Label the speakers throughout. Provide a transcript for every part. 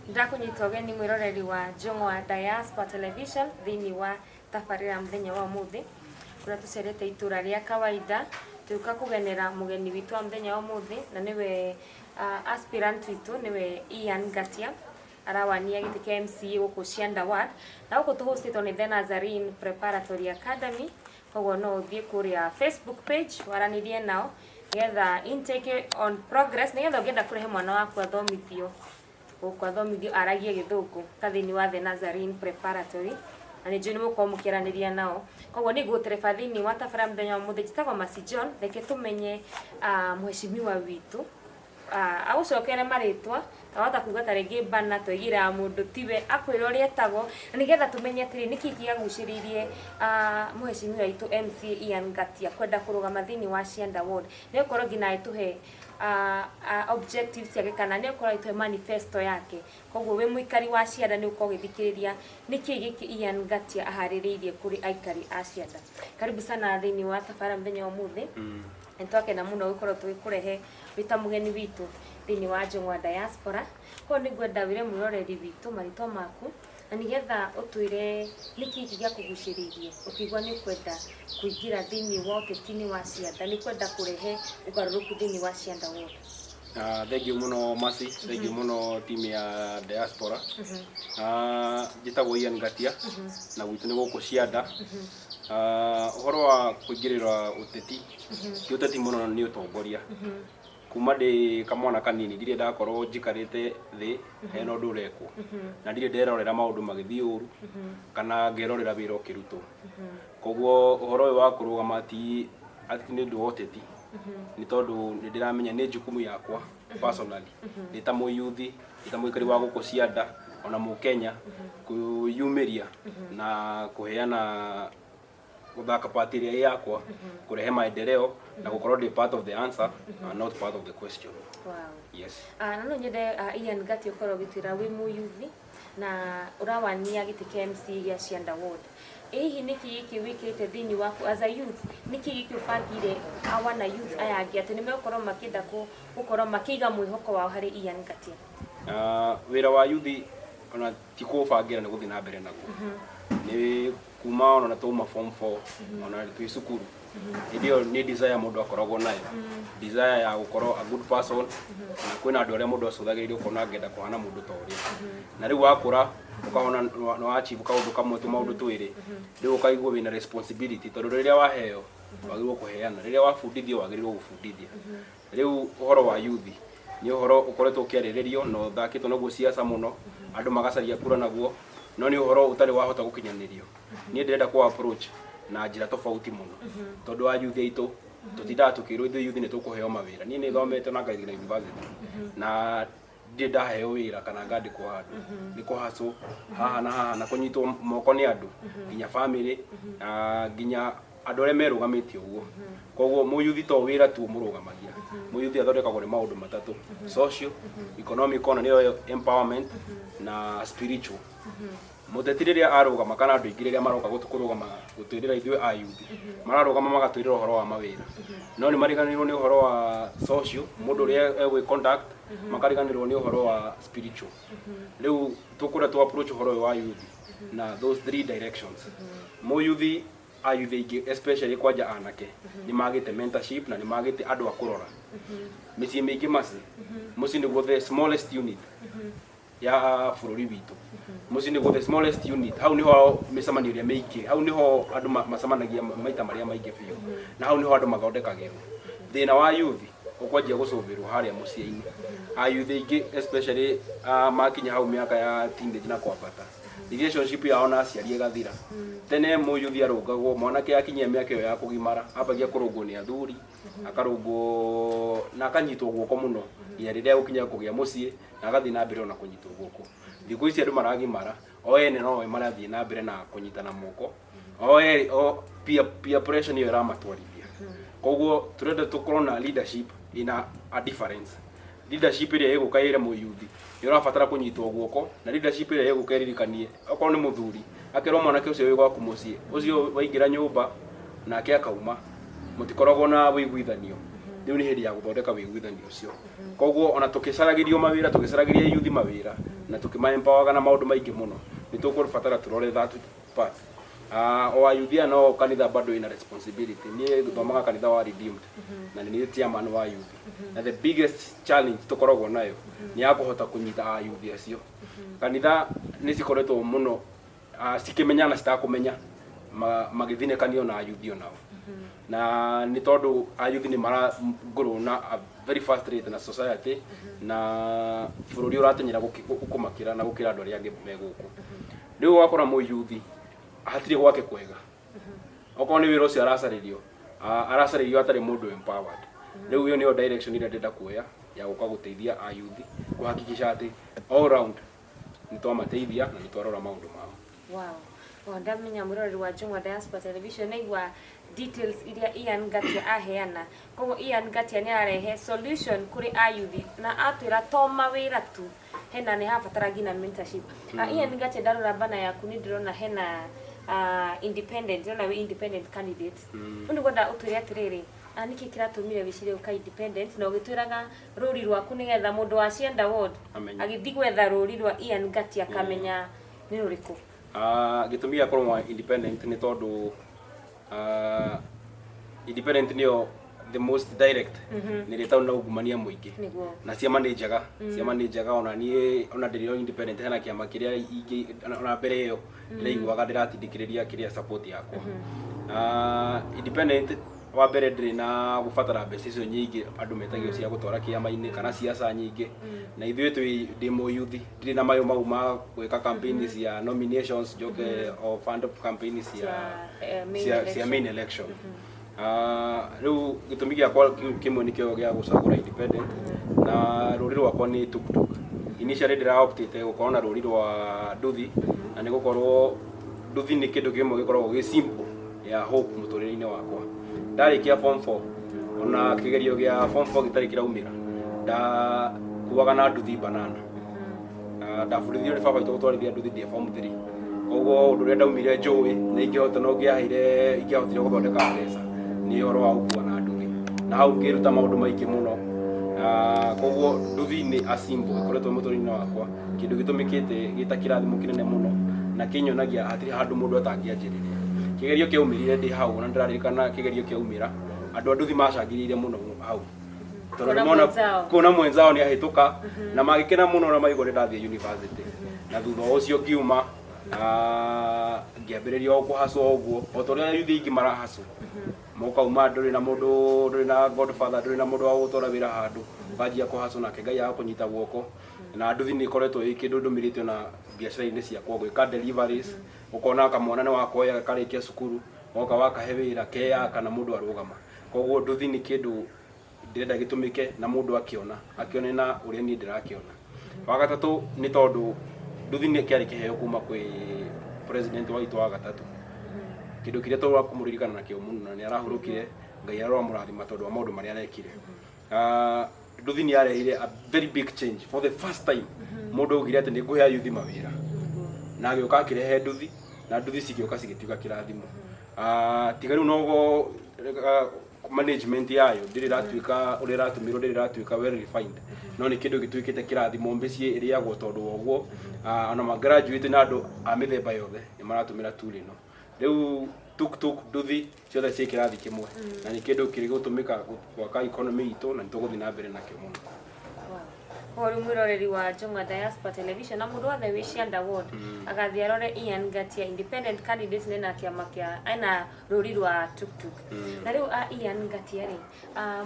Speaker 1: Ndakunyita ũgeni mwĩroreri wa Njũng'wa Diaspora Television thĩinĩ wa tabarĩra ya mũthenya wa ũmũthĩ, kũrĩa tũcerete itũra rĩa kawaida tũgĩũka kũgenera mũgeni witũ wa mũthenya wa ũmũthĩ, na nĩwe aspirant witũ, nĩwe Ian Ngatia, arawania gĩtĩ kĩa MCA gũkũ Cianda Ward, na gũkũ tũhostĩtwo nĩ The Nazarene Preparatory Academy. Koguo no ũthiĩ kũrĩa Facebook page waranĩrie nao nĩgetha intake on progress, nĩgetha ũngĩenda kũrehe mwana waku athomithio gũkũ, athomithio aragie Gĩthũngũ ta thĩinĩ wa The Nazarene Preparatory, na nĩ njũĩ nĩ mũgũkorwo mũkĩaranĩria nao. Koguo nĩ ngũgũtereba thĩinĩ wa tabarĩra mũthenya wa ũmũthĩ. Njĩtagwo Mercy John. Reke tũmenye mheshimiwa witũ agũcokere marĩtwa, wahota kuga ta rĩngĩ bana twaigĩra mũndũ tiwe akwĩra ũrĩa etagwo, na nĩgetha tũmenye atĩrĩ, nĩkĩ kĩagucĩrĩirie mheshimiwa witũ MCA Ian Ngatia kwenda kũrũgama thĩinĩ wa Cianda Ward. Nĩ gũkorwo nginya agĩtũhe objectives ciake, kana nĩ gũkorwo agĩtũhe manifesto yake. Koguo wĩ mũikari wa Cianda nĩ ũkorwo ũgĩthikĩrĩria nĩkĩ gĩkĩ Ian Ngatia aharĩrĩirie kũrĩ aikari a Cianda. Karibu sana thĩinĩ wa tabarĩra mũthenya wa ũmũthĩ. Nĩ twakena mũno gũkorwo tũgĩkũrehe wĩ ta mũgeni witũ thĩinĩ wa Njũng'wa Diaspora. Koguo nĩ ngwenda wĩre mwĩroreri witũ marĩtwa maku, na nĩgetha ũtwĩre nĩkĩ gĩkĩ gĩakũgucĩrĩirie ũkĩigua nĩ ũkwenda kũingĩra thĩinĩ wa ũteti-inĩ wa Cianda, nĩ ũkwenda kũrehe ũgarũrũku thĩinĩ wa Cianda Ward.
Speaker 2: Thank you mũno Mercy, thank you mũno team ya Diaspora. Njĩtagwo Ian Ngatia na gwitũ nĩ gũkũ Cianda. Ũhoro wa kũingĩrĩra ũteti, ti ũteti mũno, nĩ ũtongoria. Kuma ndĩ kamwana kanini ndirĩ ndakorwo njikarĩte thĩ hena ũndũ ũrekwo, na ndirĩ nderorera maũndũ magĩthiĩ ũru kana ngerorera wĩra ũkĩrutwo. Koguo ũhoro ũyũ wa kũrũgama ti atĩ nĩ ũndũ wa ũteti, nĩ tondũ nĩ ndĩramenya nĩ jukumu yakwa personally ndĩ ta mũyuthi, ndĩ ta mũikari wa gũkũ Cianda ona Mũkenya, kwĩyumĩria na kũheana, gũthaka part ĩrĩa ĩ yakwa kũrehe maendeleo na gũkorwo ndĩ part of the answer and not part of the question. Yes.
Speaker 1: Na no nyende Ian Ngatia ũkorwo ũgĩtwĩra, wĩ mũyuthi na ũrawania gĩtĩ kĩa MCA gĩa Cianda Ward. Ĩ hihi nĩkĩ gĩkĩ wĩkĩrĩte thĩinĩ waku as a youth? Nĩkĩ gĩkĩ ũbangĩire awana youth aya angĩ atĩ nĩ megũkorwo makĩenda gũkorwo makĩiga mwĩhoko wao harĩ Ian Ngatia?
Speaker 2: Wĩra wa yuthi ona ti kũbangĩra, nĩ gũthiĩ na mbere naguo. Nĩ kuma ona twauma form 4, ona twĩ cukuru, hĩndĩ ĩyo nĩ desire mũndũ akoragwo nayo, desire ya gũkorwo a good person, na kwĩna andũ arĩa mũndũ acũthagĩrĩria ũkona angĩenda kũhana mũndũ ta ũrĩa. Na rĩu wakũra ũkahona nĩ wa achieve kaũndũ kamwe, tũmaũndũ twĩrĩ, rĩu ũkaigua wĩna responsibility, tondũ rĩrĩa waheo wagĩrĩirwo kũheana, rĩrĩa wabundithio wagĩrĩirwo gũbundithia. Rĩu ũhoro wa yuthi nĩ ũhoro ũkoretwo ũkĩarĩrĩrio na ũthakĩtwo naguo siasa mũno, andũ magacaria kura naguo, no nĩ ũhoro ũtarĩ wahota gũkinyanĩrio. Niĩ ndĩrenda kũ approach na njĩra tofauti mũno, tondũ wa yuthi aitũ tũtindaga tũkĩrwo ithuĩ yuthi nĩ tũkũheo mawĩra. Niĩ nĩ thomete na ngathiĩ na university na ndirĩ ndaheo wĩra kana ngandĩkwo handũ. Nĩ kũhacwo haha na haha na kũnyitwo moko nĩ andũ, nginya family na nginya andũ arĩa merũgamĩtie ũguo. Koguo mũyuthi to wĩra tu mũrũgamagia. Mũyuthi athondekagwo nĩ maũndũ matatũ: social, economic, ona nĩyo empowerment, na spiritual. Mũteti rĩrĩa arũgama kana andũ aingĩ rĩrĩa maroka kũrũgama gũtwĩrĩra ithuĩ a yuthi, mararũgama magatwĩrĩra ũhoro wa mawĩra, no nĩ mariganĩirwo nĩ ũhoro wa social, mũndũ ũrĩa egwĩ conduct, makariganĩrwo nĩ ũhoro wa spiritual. Rĩu tũkũrĩa tũ approach ũhoro ũyũ wa yuthi na those three directions. Mũyuthi, ayuthi aingĩ, especially kwanja anake, nĩ magĩte mentorship na nĩ magĩte andũ a kũrora. Mĩciĩ mĩingĩ maci, mũciĩ nĩguo the smallest unit ya bũrũri witũ. Mũciĩ nĩguo the smallest unit, hau nĩho mĩcemanio ĩrĩa mĩingĩ, hau nĩho andũ macemanagia maita marĩa maingĩ biũ, na hau nĩho andũ mathondekagĩrwo. Thĩna wa yuthi ũkwanjia gũcũvĩrwo harĩa mũciĩ-inĩ. Ayuthi aingĩ, especially makinya hau mĩaka ya teenage na kwambata, relationship yao na aciari ĩgathira. Tene mũyuthi arũngagwo, mwanake akinyia mĩaka ĩyo ya kũgimara ambagia kũrũngwo nĩ athuri, akarũngwo na akanyitwo guoko mũno nginya rĩrĩa gũkinya kũgĩa mũciĩ, na agathiĩ na mbere ona kũnyitwo guoko. Thikũ ici andũ maragimara o ene no marathiĩ na mbere na kũnyitana moko o ere, o peer pressure nĩyo ĩramatwarithia. Koguo tũrenda tũkorwo na leadership ina a difference, leadership ĩrĩa ĩgũka ĩre mũyuthi nĩ ũrabatara kũnyitwo guoko, na leadership ĩrĩa ĩgũka ĩririkanie okorwo nĩ mũthuri akerwo mwanake ũcio wĩ gwaku mũciĩ ũcio waingĩra nyũmba nake akauma, mũtikoragwo na wĩiguithanio. Rĩu nĩ hĩndĩ ya gũthondeka wĩiguithanio ũcio. Koguo ona tũkĩcaragĩrio mawĩra, tũgĩcaragĩria yuthi mawĩra na tũkĩmaempowaga na maũndũ maingĩ mũno, nĩ tũkũbatara tũrore that part. O ayuthi aya no kanitha bado ina responsibility. Niĩ thomaga kanitha wa Redeemed na nĩ niĩ chairman wa yuthi, na the biggest challenge tũkoragwo nayo nĩ ya kũhota kũnyita ayuthi acio. Kanitha nĩ cikoretwo mũno cikĩmenya na citakũmenya magĩthinĩkanio na ayuthi onao, na nĩ tondũ ayuthi nĩ mara grow na a very fast rate na society na bũrũri ũratenyera gũkũmakĩra na gũkĩra andũ arĩa angĩ me gũkũ. Rĩu ũgakora mũyuthi hatirĩ gwake kwega, okorwo nĩ wĩra ũcio aracarĩrio, aracarĩrio atarĩ mũndũ empowered. Rĩu ĩyo nĩyo direction ĩrĩa ndĩrenda kuoya ya gũka gũteithia ayuthi kũhakikisha atĩ all round nĩ twamateithia na nĩ twarora maũndũ mao.
Speaker 1: Wow. O ndamenya mwĩroreri wa Njũng'wa Diaspora Television naigua details iria Ian Ngatia aheana. Koguo Ian Ngatia nĩ ararehe solution kũrĩ ayuthi na atwĩra to mawĩra tu, hena nĩ habatara nginya mentorship. Ian Ngatia, ndarora bana yaku nĩ ndĩrona hena independent, ndĩrona wĩ independent candidate. Rĩu nĩngwenda ũtwĩre atĩrĩrĩ, nĩkĩ kĩratũmire wĩcirie gũka independent, na ũgĩtwĩraga rũri rwaku nĩgetha mũndũ wa Cianda Ward
Speaker 2: amenye.
Speaker 1: Agĩthiĩ gwetha rũri rwa Ian Ngatia akamenya nĩ rũrĩkũ.
Speaker 2: Gĩtũmi gĩa kũrũma independent nĩ tondũ independent nĩyo the most direct, nĩ ĩrĩ ĩtarĩ na ungumania mũingĩ. Na ciama nĩ njega, ciama nĩ njega. Ona niĩ ona ndĩrĩ o independent, hena kĩama kĩrĩa ingĩ ona mbere ĩyo ndĩraiguaga ndĩratindĩkĩrĩria kĩrĩa support yakwa. Independent wa mbere ndĩrĩ na gũbatara mbeca icio nyingĩ andũ metagio cia gũtwara kĩama-inĩ kana ciaca nyingĩ, na ithuĩ twĩ ndĩ mũyuthi, ndirĩ na mayũ mau ma gwĩka campaign cia nominations, njoke o fund campaign cia
Speaker 1: cia main
Speaker 2: cia
Speaker 1: election.
Speaker 2: Main election. Rĩu gĩtũmi gĩakwa kĩu kĩmwe nĩkĩo gĩa gũcagũra independent, na rũri rwakwa nĩ tuktuk. Initially ndĩraoptĩte gũkorwo na rũri rwa nduthi, na nĩ gũkorwo nduthi nĩ kĩndũ kĩmwe gĩkoragwo gĩ simple ya hope mũtũrĩre-inĩ wakwa. Ndarĩkia form 4, ona kĩgerio gĩa form 4 gĩtarĩ kĩraumĩra, ndakuaga na nduthi banana. Ndabundithirio nĩ baba witũ gũtwarithia nduthi ndĩ form 3. Koguo ũndũ ũrĩa ndaumire njũĩ na ingĩhota no ngĩaheire ingĩahotire gũthondeka mbeca nĩ ũhoro wa gũkua na nduthi, na hau ngĩruta maũndũ maingĩ mũno. Koguo nduthi nĩ a symbol ĩkoretwo mũtũrĩre-inĩ wakwa, kĩndũ gĩtũmĩkĩte gĩta kĩrathimo kĩnene mũno na kĩnyonagia hatirĩ handũ mũndũ atangĩanjĩrĩria. Kĩgerio kĩaumĩrire ndĩ hau, na ndĩraririkana kĩgerio kĩaumĩra andũ a nduthi macangĩrĩire mũno hau tondũ
Speaker 1: Kuona
Speaker 2: nĩmona
Speaker 1: mwenzao.
Speaker 2: Kuona mwenzao nĩ ahĩtũka na magĩkena mũno na maigua nĩ ndathiĩ university. Na thutha ũcio ngiuma, ngĩambĩrĩria o kũhacwo ũguo o ta ũrĩa yuthi aingĩ marahacwo, mũkauma ndũrĩ na mũndũ, ndũrĩ na godfather, ndũrĩ na mũndũ wa gũgũtwara wĩra handũ, ũkanjia kũhacwo nake Ngai agakũnyita guoko. Na nduthi nĩ ĩkoretwo ĩ kĩndũ ndũmĩrĩte na biacara-inĩ ciakwa, gwĩka deliveries, ũkona kamwana nĩ wakoya karĩkia cukuru, woka wakahe wĩra keya kana mũndũ arũgama. Koguo nduthi nĩ kĩndũ ndĩrenda gĩtũmĩke na mũndũ akĩona akĩone na ũrĩa niĩ ndĩrakĩona. Wa gatatũ nĩ tondũ nduthi nĩ kĩarĩ kĩheo kuma kwĩ president wa witũ wa gatatũ, kĩndũ kĩrĩa tũra kũmũririkana nakĩo mũno, na nĩ arahurũkire, Ngai aromũrathima tondũ wa maũndũ marĩa arekire. Nduthi nĩ yarehire a very big change. For the first time mũndũ augire atĩ nĩ ngũhe ayuthi mawĩra, na agĩũka akĩrehe nduthi, na nduthi cigĩũka cigĩtuĩka kĩrathimo. Tiga rĩu nogo management yayo ndĩrĩ ĩratuĩka ũrĩa ĩratũmĩrwo, ndĩrĩ ĩratuĩka well refined, no nĩ kĩndũ gĩtuĩkĩte kĩrathimo mĩciĩ ĩrĩagwo tondũ wa ũguo. Ona ma graduate na andũ a mĩthemba yothe nĩ maratũmĩra tool ĩno. Rĩu tuktuk, nduthi ciothe ciĩ kĩrathi kĩmwe na nĩ kĩndũ kĩrĩ gũtũmĩka gwaka economy itũ, na nĩ tũgũthiĩ na mbere nakĩo mũno.
Speaker 1: Koguo rĩu mwĩroreri wa Njũng'wa Diaspora Television na mũndũ wothe wĩ Cianda Ward agathiĩ arore Ian Ngatia, independent candidate, nena kĩama kĩa ena rũri rwa tuktuk. Na rĩu a Ian Ngatia rĩ,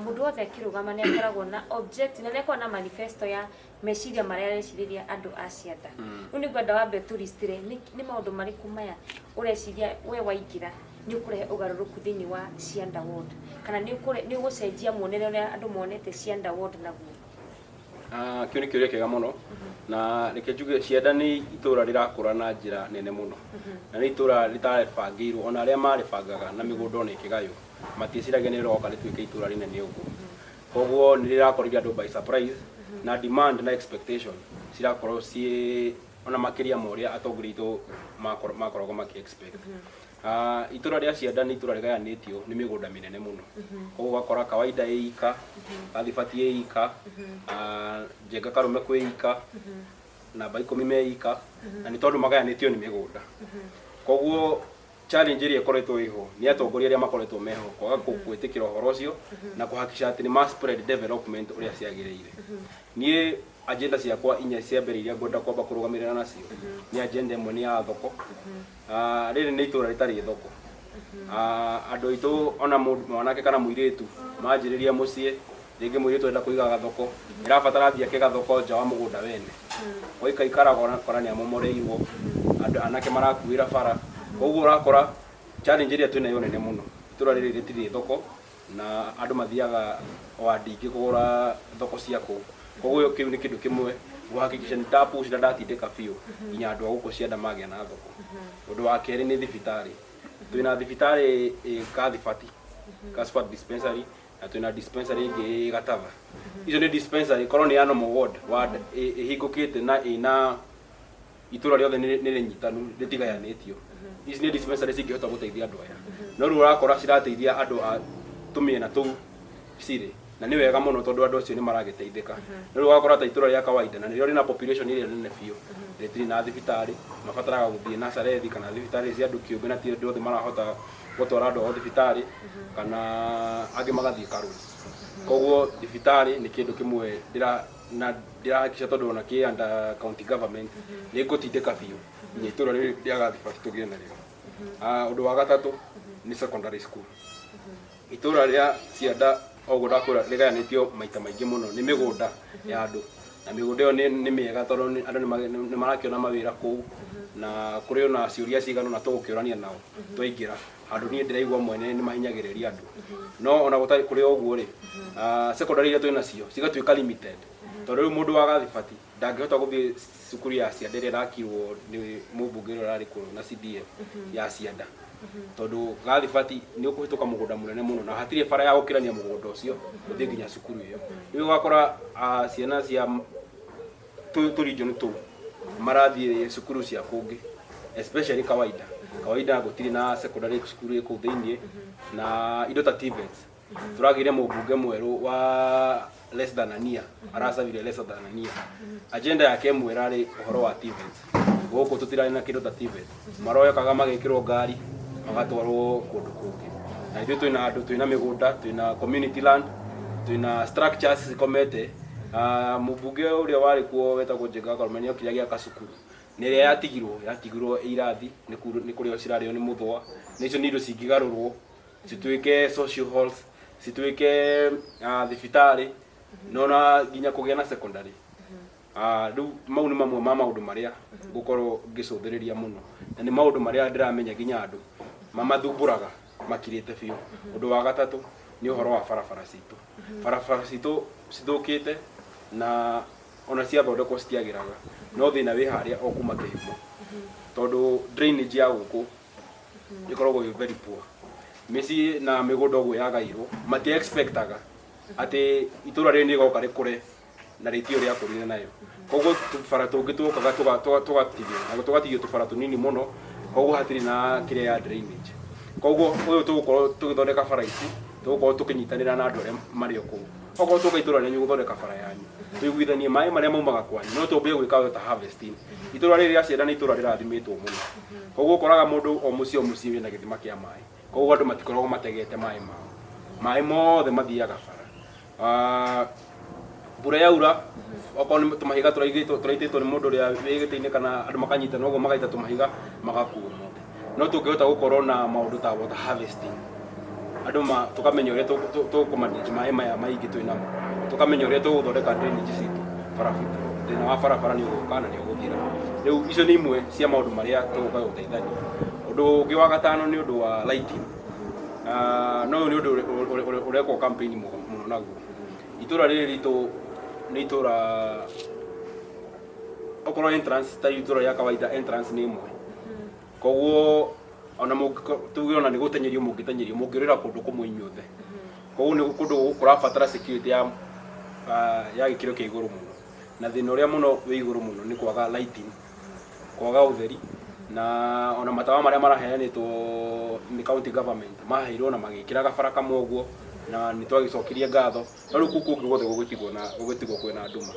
Speaker 1: mũndũ wothe akĩrũgama nĩ akoragwo na objective na nĩ akoragwo na manifesto ya meciria marĩa arecirĩria andũ a Cianda. Rĩu nĩ ngwenda wambe tũristĩre nĩ maũndũ marĩkũ maya ũreciria we waingĩra nĩ ũkũrehe ũgarũrũku thĩinĩ wa Cianda Ward, kana nĩ ũgũcenjia muonere ũrĩa andũ monete Cianda Ward naguo?
Speaker 2: Kĩu nĩ kĩũria kĩega mũno, na reke njuge Cianda nĩ itũra rĩrakũra na njĩra nene mũno, na nĩ itũra rĩtarebangĩirwo. Ona arĩa marĩbangaga na mĩgũnda ona ĩkĩgaywo matieciragia nĩ rĩroka rĩtuĩke itũra rĩnene ũguo. Koguo nĩ rĩrakorire andũ by surprise, na demand na expectation cirakorwo ciĩ ona makĩria ma ũrĩa atongoria aitũ makoragwo maki expect. Itũra rĩa Cianda nĩ itũra rĩgayanĩtio nĩ mĩgũnda mĩnene mũno. Koguo ũgakora Kawaida ĩ ika, Gathibati ĩ ika, Njenga Karume kwĩ ika, namba 10 me ika, na nĩ tondũ magayanĩtio nĩ mĩgũnda. Koguo challenge ĩrĩa ĩkoretwo ĩho nĩ atongoria arĩa makoretwo meho kwaga gwĩtĩkĩra ũhoro ũcio na kũhakikisha atĩ nĩ ma spread development ũrĩa ciagĩrĩire. Niĩ agenda ciakwa inya cia mbere iria ngwenda kwamba kũrũgamĩrĩra nacio nĩ agenda ĩmwe nĩ ya thoko. Rĩrĩ nĩ itũra rĩtarĩ thoko. Andũ aitũ ona mwanake kana mũirĩtu manjĩrĩria mũciĩ, rĩngĩ mũirĩtu arenda kũiga gathoko, ĩrabatara athiĩ ake gathoko nja wa mũgũnda wene. Waikaikara ũgakora nĩ amomoreirwo, andũ anake marakuĩra bara. Koguo ũrakora challenge ĩrĩa twĩnayo nene mũno, itũra rĩrĩ rĩtirĩ thoko na andũ mathiaga ward ingĩ kũgũra thoko cia kũu. Koguo kĩu nĩ kĩndũ kĩmwe ngũhakikisha nĩ ndapush na ndatindĩka biũ nginya andũ a gũkũ Cianda magĩa na thoko. Ũndũ wa kerĩ nĩ thibitarĩ. Twĩna thibitarĩ ĩ Kathibati, Kathibati dispensary, na twĩna dispensary ĩngĩ ĩ Gatava. Icio nĩ dispensary korwo nĩ animal ward, ward ĩhingũkĩte na ĩna itũra rĩothe nĩ rĩnyitanu rĩtigayanĩtio. Ici nĩ dispensary cingĩhota gũteithia andũ aya, no rĩu ũrakora cirateithia andũ a tũmĩena tũu cirĩ, na nĩ wega mũno tondũ andũ acio nĩ maragĩteithĩka. No rĩu ũgakora ta itũra rĩa Kawaida, na nĩrĩo rĩna population ĩrĩa nene biũ, rĩtirĩ na thibitarĩ, mabataraga gũthiĩ Nazarethi kana thibitarĩ cia andũ kĩũmbe, na ti andũ othe marahota gũtwara andũ ao thibitarĩ, kana angĩ magathiĩ Karũri. Koguo thibitarĩ nĩ kĩndũ kĩmwe ndĩra na ndĩrahakikisha tondũ ona kĩ under county government nĩ ngũtindĩka biũ nginya itũra rĩrĩ rĩa Gathibati tũgĩe narĩo. Ũndũ wa gatatũ nĩ secondary school. Itũra rĩa Cianda oguo ndakwĩra rĩgayanĩtio maita maingĩ mũno nĩ mĩgũnda ya andũ, na mĩgũnda ĩyo nĩ mĩega tondũ andũ nĩ marakĩona mawĩra kũu, na kũrĩ ona ciũria cigana ũna tũgũkĩũrania nao twaingĩra handũ. Niĩ ndĩraigua mwene nĩ mahinyagĩrĩria andũ, no ona gũtarĩ kũrĩ o ũguo rĩ, secondary iria twĩ nacio cigatuĩka limited, tondũ rĩu mũndũ wa Gathibati ndangĩhota gũthiĩ cukuru ya Cianda ĩrĩa ĩrakirwo nĩ mũmbunge ũrĩa ũrarĩ kũu na CDF ya Cianda, tondũ Gathibati nĩ ũkũhĩtũka mũgũnda mũnene mũno na hatirĩ bara ya gũkĩrania mũgũnda ũcio ũthiĩ nginya cukuru ĩyo. Rĩu ũgakora ciana cia tũ region tũu marathiĩ cukuru cia kũngĩ, especially Kawaida. Kawaida gũtirĩ na secondary school ĩ kũu thĩiniĩ, na indo ta TVETs. Tũragĩire mũmbunge mwerũ wa less than a year, aracabire less than a year. Agenda yake ĩmwe ĩrarĩ ũhoro wa TVETs. Gũkũ tũtirarĩ na kĩndũ ta TVET, maroyokaga magekĩrwo ngari magatwarwo kũndũ kũngĩ, na ithuĩ twĩna andũ, twĩna mĩgũnda, twĩna community land, twĩna structures cikomete. Mũmbunge ũrĩa warĩ kuo wetagwo Njenga Karume nĩ okire agĩaka cukuru, na ĩrĩa yatigirwo ĩ irathi nĩ kũrĩo cirarĩo nĩ mũthũa. Na icio nĩ indo cingĩgarũrwo cituĩke social halls, cituĩke thibitarĩ, na ona nginya kũgĩa na secondary. Rĩu mau nĩ mamwe ma maũndũ marĩa ngũkorwo ngĩcũthĩrĩria mũno, na nĩ maũndũ marĩa ndĩramenya nginya andũ mamathumbũraga makirĩte biũ. Ũndũ wa gatatũ nĩ ũhoro wa barabara citũ. Barabara citũ cithũkĩte, na ona ciathondekwo citiagĩraga, no thĩna wĩ harĩa o kuma kĩhumo, tondũ drainage ya gũkũ ĩkoragwo ĩ very poor. Mĩciĩ na mĩgũnda ũguo yagairwo, mati expectaga atĩ itũra rĩrĩ nĩ rĩgoka rĩkũre na rĩtio rĩakũrire nayo. Koguo tũbara tũngĩ tũkaga tũgatigio na tũgatigio tũbara tũnini mũno, koguo hatirĩ na kĩrĩa ya drainage. Koguo ũyũ tũgũkorwo tũgĩthondeka bara ici, tũgũkorwo tũkĩnyitanĩra na andũ arĩa marĩ o kũu. Okorwo tũka itũra rĩanyu gũthondeka bara yanyu, tũiguithanie maĩ marĩa maumaga kwanyu, no tũmbie gwĩka ta harvesting. Itũra rĩrĩ rĩa Cianda nĩ itũra rĩrathimĩtwo mũno, koguo ũkoraga mũndũ o mũciĩ o mũciĩ wĩna gĩthima kĩa maĩ. Koguo andũ matikoragwo mategete maĩ mao, maĩ mothe mathiaga bara. Mbura yaura, okorwo nĩ tũmahiga tũraigĩtwo tũraitĩtwo nĩ mũndũ ũrĩa wĩ gĩtĩ-inĩ, kana andũ makanyitana ũguo magaita tũmahiga magakuo mothe. No tũngĩhota gũkorwo na maũndũ ta water harvesting, andũ ma tũkamenya ũrĩa tũkũmanage maĩ maya maingĩ twĩ namo, tũkamenya ũrĩa tũgũthondeka drainage citũ, bara thĩna wa barabara nĩ ũgũka na nĩ ũgũthira. Rĩu icio nĩ imwe cia maũndũ marĩa tũgũka gũteithania. Ũndũ ũngĩ wa gatano nĩ ũndũ wa lighting. No ũyũ nĩ ũndũ ũrekwo campaign mũno naguo. Itũra rĩrĩ ritũ nĩ itũra okorwo entrance ta itũra rĩa kawaida, entrance nĩ ĩmwe. Koguo ona tuge ona nĩ gũtenyerio mũngĩtenyerio, mũngĩũrĩra kũndũ kũmwe inyuothe. Koguo nĩ kũndũ kũrabatara security ya gĩkĩro kĩa igũrũ mũno, na thĩna ũrĩa mũno wĩ igũrũ mũno nĩ kwaga lighting, kwaga ũtheri. Na ona matawa marĩa maraheanĩtwo nĩ county government maheirwo na magĩkĩra gabara kamwe ũguo, na nĩ twagĩcokirie ngatho. No rĩu kũu kũngĩ guothe gũgĩtigwo na gũgĩtigwo kwĩna nduma.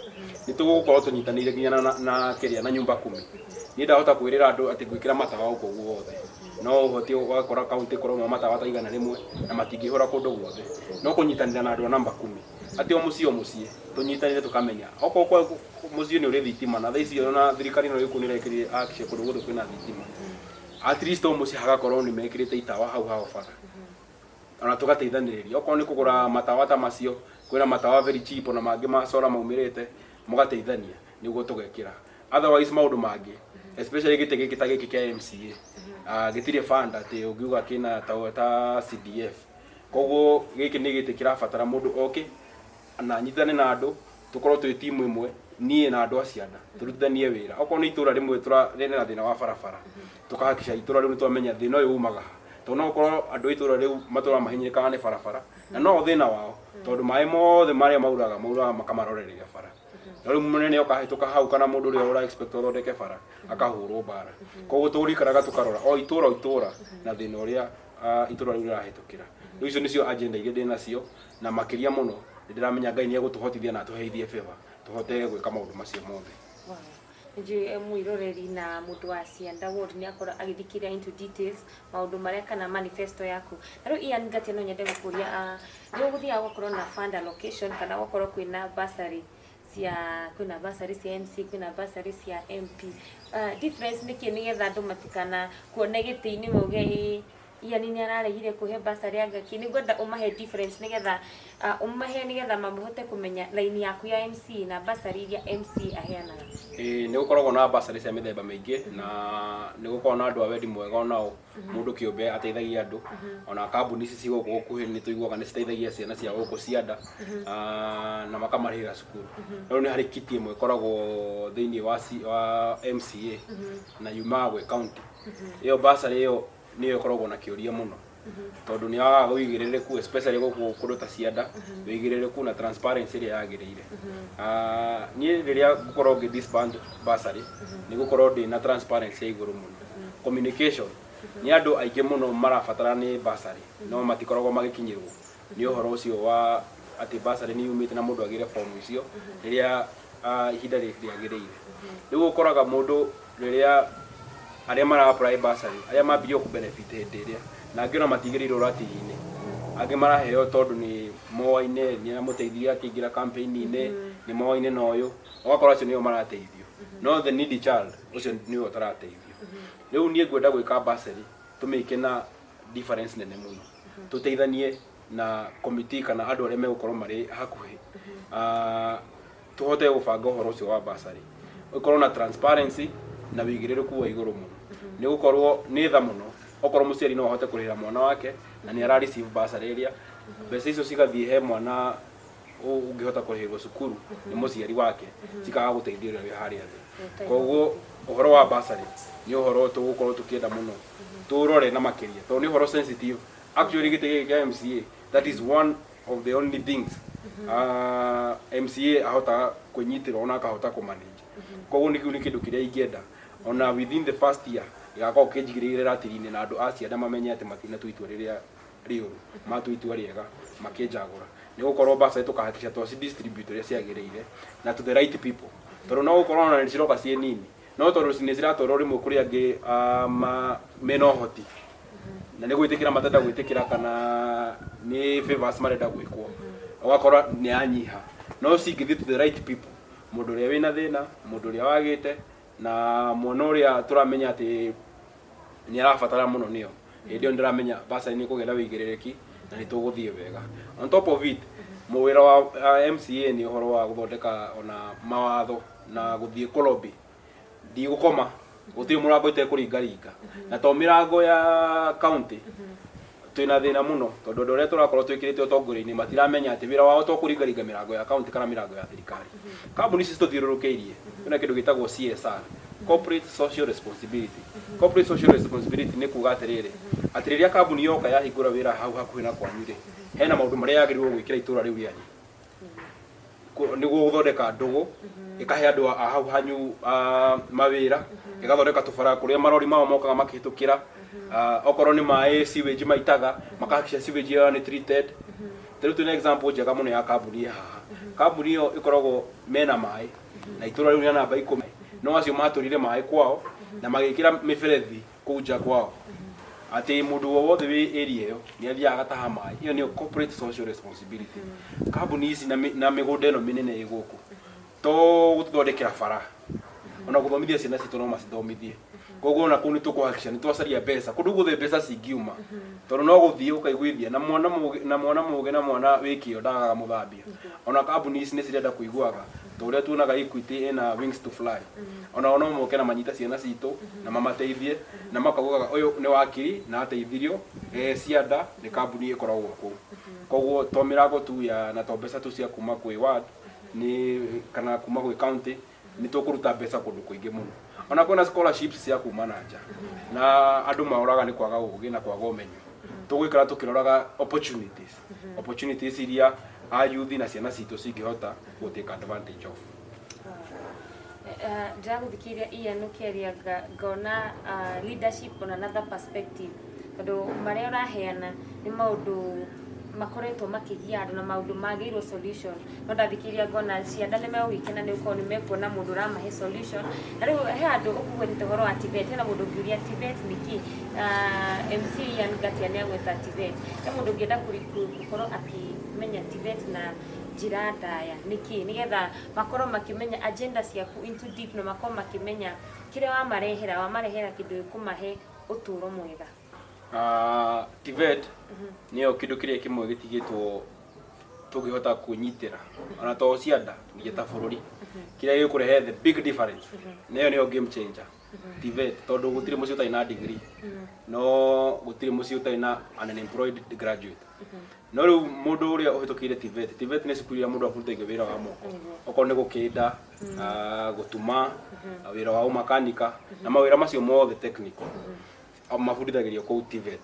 Speaker 2: Nĩ tũgũkorwo tũnyitanĩire nginya na kĩrĩa na nyumba kumi. Niĩ ndahota kwĩrĩra andũ atĩ ngwĩkĩra matawa gũkũ guothe, no ũhoti ũgakora county kũrauma matawa ta 100 na matingĩhũra kũndũ guothe. No kũnyitanĩra na andũ a namba kumi, atĩ o mũciĩ o mũciĩ tũnyitanĩre, tũkamenya okorwo kwa mũciĩ nĩ ũrĩ thitima. Na thaa ici ona thirikari no ĩkũ nĩ ĩrekĩrire hakikisha kũndũ guothe kwĩna thitima, at least o mũciĩ hagakorwo nĩ mekĩrĩte itawa hau hao bara. Ona tũgateithanĩrĩria okorwo nĩ kũgũra matawa ta macio, kwĩna matawa very cheap, ona mangĩ ma solar maumĩrĩte, mũgateithania nĩguo tũgekĩra. Otherwise maũndũ mangĩ, especially gĩtĩ gĩkĩ ta gĩkĩ kĩa MCA, gĩtirĩ fund atĩ ũngiuga kĩna ta CDF. Koguo gĩkĩ nĩ gĩtĩ kĩrabatara mũndũ oke na anyitane na andũ, tũkorwo twĩ timu ĩmwe, niĩ na andũ a Cianda tũrutithanie wĩra. Okorwo nĩ itũra rĩmwe rĩna na thĩna wa barabara, tũkahakikisha itũra rĩu nĩ twamenya thĩna ũyũ umaga ha, tondũ no gũkorwo andũ a itũra rĩu matũraga mahinyĩrĩkaga nĩ barabara, na no thĩna wao, tondũ maĩ mothe marĩa mauraga mauraga makamarorereria bara. No rĩu mũnene okahĩtũka hau kana mũndũ ũrĩa ũra expect athondeke bara akahũrwo bara. Koguo tũrikaraga tũkarora o itũra o itũra na thĩna ũrĩa itũra rĩu rĩrahĩtũkĩra. Rĩu icio nĩcio agenda iria ndĩ nacio, na makĩria mũno nĩ ndĩramenya Ngai nĩ egũtũhotithia na atũheithie favor tũhote gwĩka maũndũ macio mothe.
Speaker 1: Wow. Nĩnjũĩ mwĩroreri na mũndũ wa Cianda Ward nĩ akorwo agĩthikĩrĩria into details maũndũ marĩa kana manifesto yaku. Na rĩu Ian Ngatia, no nyende gũkũria, nĩ gũthiaga gũkorwo na fund allocation kana gũkorwo kwĩna bursary cia, kwĩna bursary cia MC, kwĩna bursary cia MP. Difference nĩ kĩ, nĩgetha andũ matikana kuone gĩtĩ-inĩ mauge, "Ĩ, Ian nĩ araregire kũhe bursary anga kĩ?" Nĩ ngwenda ũmahe difference nĩgetha ũmahe nĩgetha mahote kũmenya line yaku ya MC na bursary iria MC aheanaga.
Speaker 2: Ĩĩ, nĩ gũkoragwo na bursary cia mĩthemba mĩingĩ, na nĩ gũkoragwo na andũ a wendi mwega, onao mũndũ kĩũmbe ateithagia andũ. Ona kambuni ici ci gũkũ gũkuhĩ nĩ tũiguaga nĩ citeithagia ciana cia gũkũ Cianda na makamarĩhĩra cukuru. No nĩ harĩ kitty ĩmwe ĩkoragwo thĩinĩ wa MCA na yumaga gwĩ county. Ĩyo bursary ĩyo nĩyo ĩkoragwo na kĩũria mũno, tondũ nĩ yagaga ũigĩrĩrĩku, especially gũkũ kũndũ ta Cianda, ũigĩrĩrĩku na transparency ĩrĩa yagĩrĩire. Niĩ rĩrĩa ngũkorwo ngĩ disband bursary, nĩ gũkorwo ndĩ na transparency ya igũrũ mũno. Communication nĩ andũ aingĩ mũno marabatara nĩ bursary, no matikoragwo magĩkinyĩrwo nĩ ũhoro ũcio wa atĩ bursary nĩ yumĩte na mũndũ agĩre fomu icio rĩrĩa ihinda rĩagĩrĩire. Rĩu ũkoraga mũndũ rĩrĩa arĩa mara apply bursary, arĩa mambirie kũ benefit hĩndĩ ĩrĩa, na angĩ ona matigĩrĩirwo ratiri-inĩ, angĩ maraheo tondũ nĩ moaine, nĩ amũteithirie akĩingĩra campaign-inĩ, nĩ moaine na ũyũ, ũgakora acio nĩo marateithio, no the needy child ũcio nĩwe ũtarateithio. Rĩu niĩ ngwenda gwĩka bursary tũmĩke na difference nene mũno, tũteithanie na committee kana andũ arĩa megũkorwo marĩ hakuhĩ, tũhote gũbanga ũhoro ũcio wa bursary ũkorwo na transparency na wĩigĩrĩrĩku wa igũrũ mũno. Nĩ gũkorwo nĩ tha mũno okorwo mũciari no ahote kũrĩhĩra mwana wake na nĩ ara receive bursary, ĩrĩa mbeca icio cigathiĩ he mwana ũngĩhota kũrĩhĩrwo cukuru nĩ mũciari wake, cikaga gũteithia ũrĩa wĩ harĩa thĩ. Koguo ũhoro wa bursary nĩ ũhoro tũgũkorwo tũkĩenda mũno tũrore na makĩria, tondũ nĩ ũhoro sensitive. Actually, gĩtĩ gĩkĩ kĩa MCA, that is one of the only things MCA ahotaga kwĩnyitĩra ona akahota kũmanage. Koguo nĩ kĩu nĩ kĩndũ kĩrĩa ingĩenda ona within the first year gĩgakorwo kĩnjigĩrĩire ratiri-inĩ, na andũ a Cianda mamenye atĩ matinatua itua rĩrĩa rĩũru, matua itua rĩega makĩnjagũra, nĩ gũkorwo bursary tũkahakikisha twaci distribute ũrĩa ciagĩrĩire na to the right people. Tondũ no gũkorwo ona nĩ ciroka ciĩ nini, no tondũ nĩ ciratwarwo rĩmwe kũrĩ angĩ mena ũhoti na nĩ gwĩtĩkĩra matenda gwĩtĩkĩra kana nĩ favors marenda gwĩkwo, ũgakora nĩ yanyiha. No cingĩthiĩ to the right people, mũndũ ũrĩa wĩna thĩna, mũndũ ũrĩa wagĩte, na mwana ũrĩa tũramenya atĩ nĩ arabatara mũno, nĩyo hĩndĩ ĩyo ndĩramenya bursary nĩ kũgĩa na wĩigĩrĩrĩki na nĩ tũgũthiĩ wega. On top of it, wĩra wa MCA nĩ ũhoro wa gũthondeka ona mawatho na gũthiĩ kũlobby. Ndigũkoma, gũtirĩ mũrango itekũringaringa, na to mĩrango ya county. Twĩna thĩna mũno tondũ andũ arĩa tũrakorwo twĩkĩrĩte ũtongoria-inĩ matiramenya atĩ wĩra wao to kũringaringa mĩrango ya county kana mĩrango ya thirikari. Kambuni ici citũthiũrũrũkĩirie, kwĩna kĩndũ gĩtagwo CSR, corporate social responsibility. Corporate social responsibility nĩ kuga atĩrĩrĩ, atĩ rĩrĩa kambuni yoka yahingũra wĩra hau hakuhĩ na kwanyu rĩ, hena maũndũ marĩa yagĩrĩirwo gwĩkĩra itũra rĩu rĩanyu nĩguo gũthondeka ndũgũ. Ĩkahe andũ a hau hanyu mawĩra, ĩgathondeka tũbara kũrĩa marori mao mokaga makĩhĩtũkĩra. Okorwo nĩ maĩ, sewage maitaga, makahakikisha sewage ĩyo nĩ treated. Rĩu twĩna example njega mũno ya kambuni ĩ haha. Kambuni ĩyo ĩkoragwo mena maĩ na itũra rĩu rĩa namba 10, no acio matũrire maĩ kwao na magĩkĩra mĩberethi kũu nja kwao, atĩ mũndũ o wothe wĩ area ĩyo nĩ athiaga agataha maĩ. Ĩyo nĩyo corporate social responsibility. Kambuni ici na mĩgũnda ĩno mĩnene ĩ gũkũ, to gũtũthondekera bara, ona gũthomithia ciana citũ no macithomithie. Koguo ona kũu nĩ tũkũhakikisha nĩ twacaria mbeca kũndũ guothe mbeca cingiuma, tondũ no gũthiĩ ũkaiguithia na mwana mũgĩ, na mwana mũgĩ na mwana wĩ kĩo ndagaga mũthambia. Ona kambuni ici nĩ cirenda kũiguaga ta ũrĩa tuonaga Equity ĩna wings to fly, onao no moke na manyite ciana citũ na mamateithie na makaugaga ũyũ nĩ wakiri na ateithirio cianda nĩ kambuni ĩkoragwo kũu. Koguo to mĩrango tu ya na to mbeca tu cia kuma kwĩ ward nĩ kana kuma gwĩ county, nĩ tũkũruta mbeca kũndũ kũingĩ mũno. Ona kwĩna scholarships cia kuma na nja na andũ maoraga nĩ kwaga ũgĩ na kwaga ũmenyo. Tũgũikara tũkĩroraga opportunities iria a youth na ciana citũ cingĩhota gũ take advantage of.
Speaker 1: Ndĩragũthikĩrĩria, Ian, ũkĩaria ngona leadership on another perspective, tondũ marĩa ũraheana nĩ maũndũ makoretwo makĩgia andũ na maũndũ magĩirwo solution. No ndathikĩrĩria ngona ciana nĩ megũgĩkena nĩ gũkorwo nĩ mekuona mũndũ ũramahe solution. Na rĩu he andũ ũkũgwetete ũhoro wa TVET, hena mũndũ ũngĩũria TVET nĩ kĩ? MC Ian Ngatia nĩ agweta TVET. He mũndũ ũngĩenda gũkorwo akĩmenya TVET na njĩra ndaya nĩ kĩ, nĩgetha makorwo makĩmenya agenda ciaku into deep na makorwo makĩmenya kĩrĩa wamarehera kĩndũ gĩkũmahe ũtũũro mwega.
Speaker 2: TVET nĩyo kĩndũ kĩrĩa kĩmwe gĩtigĩtwo tũngĩhota kwĩnyitĩra, ona to cianda ningĩ ta bũrũri, kĩrĩa gĩkũrehe the big difference. Nĩyo nĩyo game changer, TVET, tondũ gũtirĩ mũciĩ ũtarĩ na degree, no gũtirĩ mũciĩ ũtarĩ na an unemployed graduate. No rĩu mũndũ ũrĩa ũhĩtũkĩire TVET, TVET nĩ cukuru iria mũndũ abundithagio wĩra wa moko, okorwo nĩ gũkĩnda, gũtuma, wĩra wa ũmakanika na mawĩra macio mothe technical mabundithagĩrio kũu TVET.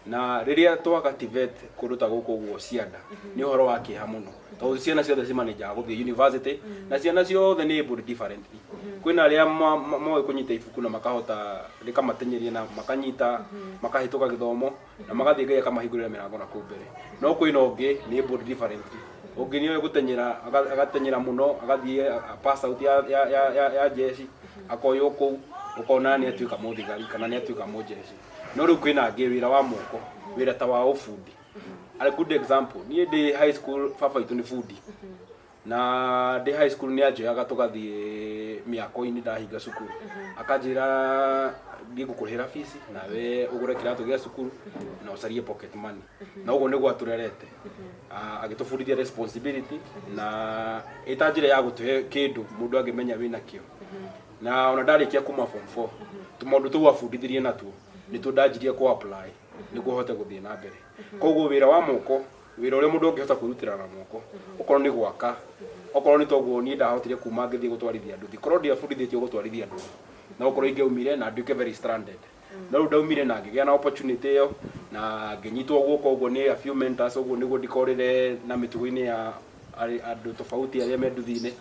Speaker 2: Na rĩrĩa twaga TVET kũndũ ta gũkũ ũguo cianda, nĩ ũhoro wa kĩeha mũno, tondũ ciana ciothe cimanĩnjaga gũthiĩ university na ciana ciothe nĩ able differently. Kwĩna arĩa moĩ kũnyita ibuku na makahota rĩkamatenyeria na makanyita, makahĩtũka gĩthomo na magathiĩ, Ngai akamahingũrĩra mĩrango na kũu mbere. No kwĩna ũngĩ nĩ able differently, ũngĩ nĩ oĩ gũtenyera, agatenyera mũno, agathiĩ pass out ya jeshi, akoywo kũu, ũkona nĩ atuĩka mũthigari kana nĩ atuĩka mũjeshi. No rĩu kwĩna angĩ wĩra wa moko, wĩra ta wa ũbundi. A good example, niĩ ndĩ high school, baba witũ nĩ bundi, na ndĩ high school nĩ anjoyaga tũgathiĩ mĩako-inĩ. Ndahinga cukuru akanjĩra, "Ngĩgũkũrĩhĩra fees, nawe ũgũre kĩratũ gĩa cukuru na ũcarie pocket money." Na ũguo nĩguo atũrerete. Agĩtũbundithia responsibility na ĩta njĩra ya gũtũhe kĩndũ mũndũ angĩmenya wĩna kĩo. Na ona ndarĩkia kuma form 4, tũmaũndũ tũu abundithirie natuo nĩtuo ndanjirie kũ apply nĩguo hote gũthiĩ na mbere. Koguo wĩra wa moko, wĩra ũrĩa mũndũ ũngĩhota kwĩrutĩra na moko, okorwo nĩ gwaka, okorwo nĩ toguo niĩ ndahotire kuma ngĩthiĩ gũtwarithia nduthi, korwo ndiabundithĩtio gũtwarithia nduthi, no gũkorwo ingĩaumire na nduĩke very stranded. No rĩu ndaumire na ngĩgĩa na opportunity ĩyo na ngĩnyitwo guoko ũguo nĩ a few mentors, ũguo nĩguo ndikorĩre na mĩtugo-inĩ ya andũ tofauti arĩa me nduthi-inĩ.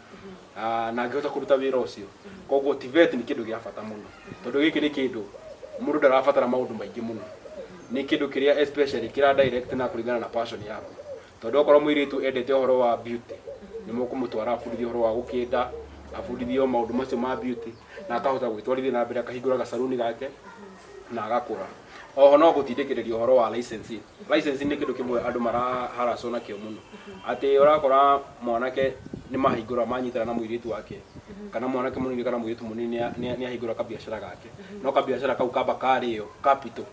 Speaker 2: Na ngĩhota kũruta wĩra ũcio. Koguo TVET nĩ kĩndũ gĩa bata mũno, tondũ gĩkĩ nĩ kĩndũ mũndũ ndarabatara maũndũ maingĩ mũno. Nĩ kĩndũ kĩrĩa especially kĩra direct na kũringana na passion yaku, tondũ okorwo mũirĩtu endete ũhoro wa beauty, nĩ mũkũmũtwara abundithio ũhoro wa gũkĩnda, abundithio maũndũ macio ma beauty na akahota gwĩtwarithia na mbere, akahingũra gacaruni gake na agakũra. Oho no gũtindĩkĩrĩria ũhoro wa licensing. Licensing nĩ kĩndũ kĩmwe andũ maraharacwo nakĩo mũno, atĩ ũrakora mwanake nĩ mahingũra manyitana na mũirĩtu wake, kana mwanake mũnini kana mũirĩtu mũnini nĩ ahingũra kabiacara gake, no kabiacara kau kamba karĩo capital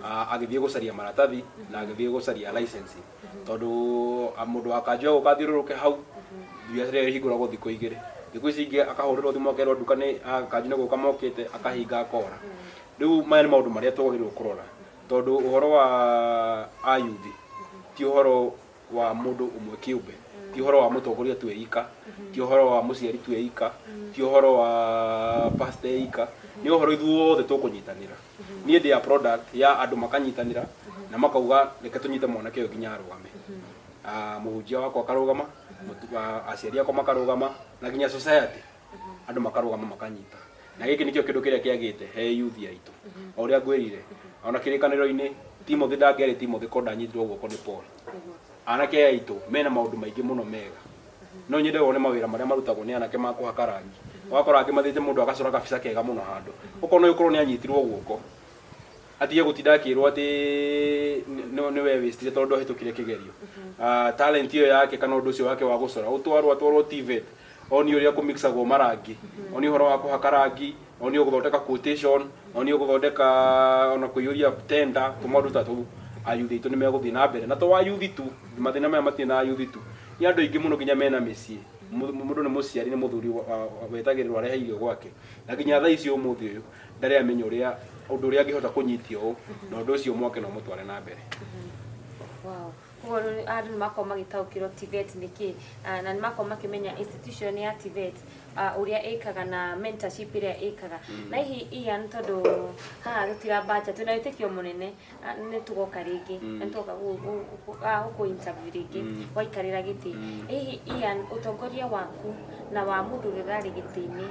Speaker 2: agĩthiĩ gũcaria maratathi na agĩthiĩ gũcaria licensing, tondũ mũndũ wa kanjũ agũka athiũrũrũke hau, biacara ĩyo ĩhingũragwo thikũ 2. Thikũ ici ingĩ akahũrĩrwo thimũ akerwo nduka nĩ kanjũ nĩ gũka mokĩte, akahinga akora. Rĩu maya nĩ maũndũ marĩa twagĩrĩirwo kũrora, tondũ ũhoro wa ayuthi ti ũhoro wa mũndũ ũmwe kĩũmbe, ti ũhoro wa mũtongoria tu eika, ti ũhoro wa mũciari tu eika, ti ũhoro wa pastor eika, nĩ ũhoro ithuothe tũkũnyitanĩra. Niĩ ndĩ a product ya andũ makanyitanĩra na makauga, "Reke tũnyite mwanake ũyũ nginya arũgame." Mũhunjia wakwa akarũgama. Aciari akwa makarũgama na nginya society andũ makarũgama makanyita. Na gĩkĩ nĩkĩo kĩndũ kĩrĩa kĩagĩte he youth aitũ. O ũrĩa ngwĩrire, ona kĩrĩkanĩro-inĩ Timothy ndangĩarĩ Timothy korwo ndanyitirwo guoko nĩ Paul. Anake aya aitũ mena maũndũ maingĩ mũno mega. No nyende wone mawĩra marĩa marutagwo nĩ anake ma kũhaka rangi. Ũgakora angĩ mathiĩte mũndũ agacora kabica kega mũno handũ. Ũkona ũyũ korwo nĩ anyitirwo guoko, atige gũtinda akĩrwo atĩ nĩ we wĩstire tondũ ndwahĩtũkire kĩgerio. Talent ĩyo yake kana ũndũ ũcio wake wa gũcora ũtwarwo atwarwo TVET, onio ũrĩa kũmixagwo marangi, onio ũhoro wa kũhaka rangi, onio gũthondeka quotation, onio gũthondeka ona kũiyũria tender, tũmaũndũ ta tũu. Ayuthi aitũ nĩ megũthiĩ na mbere. Na to ayuthi tu, mathĩna maya matirĩ na ayuthi tu. Nĩ andũ aingĩ mũno nginya mena mĩciĩ. Mũndũ nĩ mũciari, nĩ mũthuri wetagĩrĩrwo arehe irio gwake. Na nginya thaa ici ũmũthĩ ũyũ ndarĩ amenya ũrĩa ũndũ ũrĩa angĩhota kũnyitia ũũ na ũndũ ũcio mwake no ũmũtware na mbere.
Speaker 1: Wow. Koguo rĩu andũ nĩ makorwo magĩtaũkĩrwo TVET nĩ kĩ, na nĩ makorwo makĩmenya institution ya TVET, ũrĩa ĩkaga na mentorship ĩrĩa ĩkaga. Na hihi Ian, tondũ haha tũtirambanja, twĩna wĩtĩkio mũnene nĩ tũgoka rĩngĩ na nĩ tũgoka gũkũ interview rĩngĩ waikarĩra gĩtĩ. Hihi Ian, ũtongoria waku na wa mũndũ ũrĩa ũrarĩ gĩtĩ-inĩ,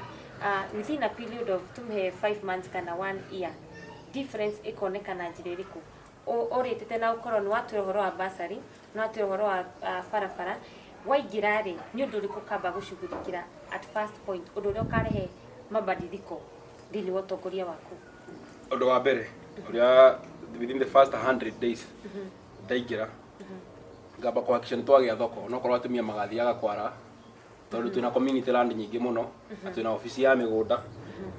Speaker 1: within a period of tumhe 5 months kana 1 year, difference ĩkoneka na njĩra ĩrĩkũ? Ũrĩtĩte na ũkorwo nĩ watwĩra ũhoro wa bursary, nĩ watwĩra ũhoro wa barabara, waingĩra rĩ, nĩ ũndũ ũrĩkũ ũkamba gũcugurikĩra at first point, ũndũ ũrĩa ũkarehe mabadiliko thĩinĩ wa ũtongoria waku?
Speaker 2: Ũndũ wa mbere ũrĩa within the first 100 days ndaingĩra, ngamba kũhakikisha nĩ twagĩa thoko, onokorwo atumia magathiaga kwara, tondũ twĩna community land nyingĩ mũno na twĩna obici ya mĩgũnda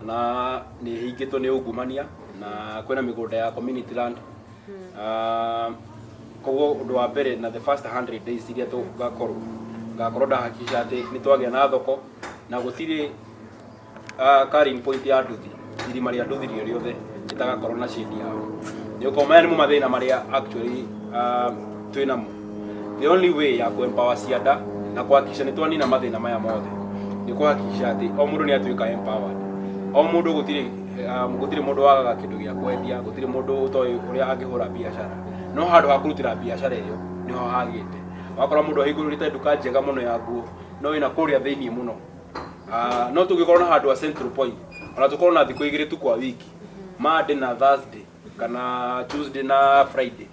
Speaker 2: na nĩ ĩhingĩtwo nĩ ungumania na kwĩna mĩgũnda ya community land. Koguo ũndũ wa mbere na the first 100 days iria tũgakorwo ngakorwo ndahakikisha atĩ nĩ twagĩa na thoko na gũtirĩ carrying point ya nduthi, irima rĩa nduthi rĩo rĩothe rĩtagakorwo na shade yao. Nĩ ũkorwo maya nĩmo mathĩna marĩa actually twĩ namo. The only way ya kũ-empower cianda na kũhakikisha nĩ twanina mathĩna maya mothe nĩ kũhakikisha atĩ o mũndũ nĩ atuĩka empowered. O mũndũ gũtirĩ mũndũ wagaga kĩndũ gĩa kwendia, gũtirĩ mũndũ ũtoĩ ũrĩa angĩhũra biacara, no handũ ha kũrutĩra biacara ĩyo nĩho hagĩte. Wakora mũndũ ahingũrĩte nduka njega mũno ya nguo, no ĩna kũrĩa thĩiniĩ mũno. No tũngĩkorwo na handũ ha central point, ona tũkorwo na thikũ igĩrĩ tu kwa wiki, Monday na Thursday kana Tuesday na Friday,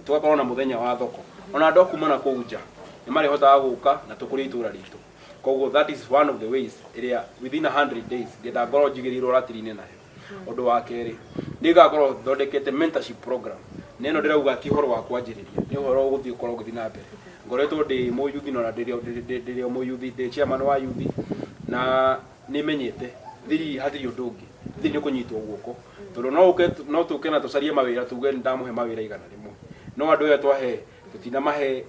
Speaker 2: tũgakorwo na mũthenya wa thoko, ona andũ a kuma na kũu nja nĩ marĩhotaga gũka na tũkũrie itũra ritũ. Koguo that is one of the ways ĩrĩa within 100 days ngĩenda ngorwo njigĩrĩirwo ratiri-inĩ nayo. Ũndũ wa kerĩ, nĩ ngakorwo thondekete mentorship program, na ĩno ndĩrauga ti ũhoro wa kwanjĩrĩria, nĩ ũhoro ũgũthiĩ ũkorwo ũgĩthiĩ na mbere. Ngoretwo ndĩ mũyuthi na ona ndĩrĩ o mũyuthi, ndĩ chairman wa yuthi, na nĩ menyete thiri hatirĩ ũndũ ũngĩ, thiri nĩ kũnyitwo guoko, tondũ no ũke no tũke na tũcarie mawĩra tuge nĩ ndamũhe mawĩra 100, no andũ aya twahe tũtinamahe,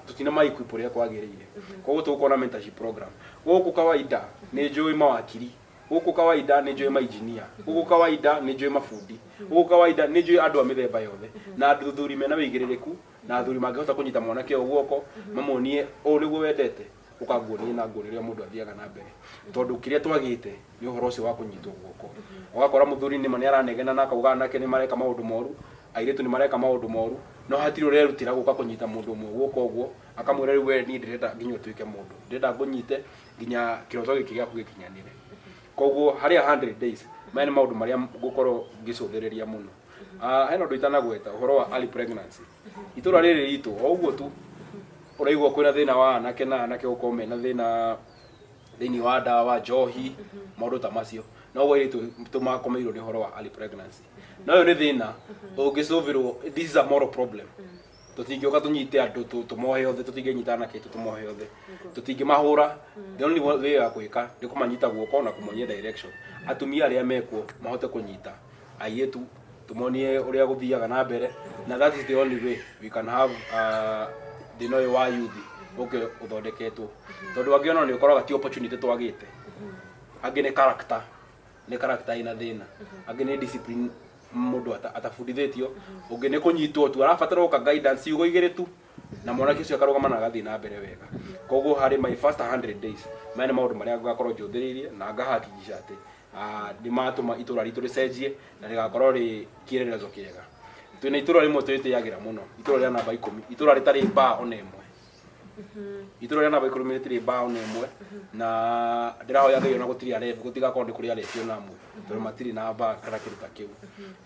Speaker 2: tũtinama equip ũrĩa kwagĩrĩire. Koguo tũgũkorwo na mentorship program. Gũkũ kawaida nĩ njũĩ mawakiri, gũkũ kawaida nĩ njũĩ mainjinia, gũkũ kawaida nĩ njũĩ mabundi, gũkũ kawaida nĩ njũĩ andũ a mĩthemba yothe, na athuri mena wĩigĩrĩrĩku, na athuri mangĩhota kũnyita mwanake ũyũ guoko mamuonie ũũ nĩguo wendete, ũka nguonie na nguonie ũrĩa mũndũ athiaga na mbere, tondũ kĩrĩa twagĩte nĩ ũhoro ũcio wa kũnyitwo guoko. Ũgakora mũthuri nĩma nĩ aranegena na akauga anake nĩ mareka maũndũ moru, airĩtu nĩ mareka maũndũ moru, no hatirĩ ũrerutĩra gũka kũnyita mũndũ ũmwe guoko ũguo akamwĩra rĩu we niĩ ndĩrenda nginya ũtuĩke mũndũ, ndĩrenda ngũnyite nginya kĩroto gĩkĩ gĩaku gĩkinyanĩre. Koguo harĩ 100 days maya nĩ maũndũ marĩa ngũkorwo ngĩcũthĩrĩria mũno. Hena ũndũ itanagweta, ũhoro wa early pregnancy. Itũra rĩrĩ ritũ o ũguo tu ũraigua kwĩna thĩna wa anake na anake gũkorwo mena thĩna thĩinĩ wa ndawa, njohi, maũndũ ta macio, no airĩtu tũmakomeirwo nĩ ũhoro wa early pregnancy. Na ũyũ nĩ thĩna ũngĩcũvĩrwo, this is a moral problem. Tũtingĩũka tũnyite andũ tũmohe othe, tũtingĩnyita anake aitũ tũmohe othe, tũtingĩmahũra. The only way ya gwĩka nĩ kũmanyita guoko na kũmonia direction. Atumia arĩa mekuo mahote kũnyita airĩtu, tũmonie ũrĩa gũthiaga na mbere, na that is the only way we can have thĩna ũyũ wa youth ũke ũthondeketwo, tondũ angĩ ona nĩ ũkoraga ti opportunity twagĩte, angĩ nĩ character, nĩ character ĩna thĩna, angĩ nĩ discipline mũndũ atabundithĩtio, ũngĩ nĩ kũnyitwo tu arabatara ũka guidance ciugo igĩrĩ tu na mwanake ũcio akarũgama na agathiĩ na mbere wega. Koguo harĩ my first 100 days maya nĩ maũndũ marĩa ngakorwo njũthĩrĩirie na ngahakikisha atĩ nĩ matũma itũra ritũ rĩcenjie na rĩgakorwo rĩ kĩelelezo kĩega. Twĩna itũra rĩmwe twĩtĩagĩra mũno, itũra rĩa namba 10, itũra rĩtarĩ bar ona ĩmwe. Itũra rĩa namba 10 rĩtirĩ mbaũ na ĩmwe, na ndĩrahoya Ngai ona gũtirĩ arebi, gũtigakorwo nĩ kũrĩ arebi ona amwe, tondũ matirĩ na mbaa kana kĩndũ ta kĩu.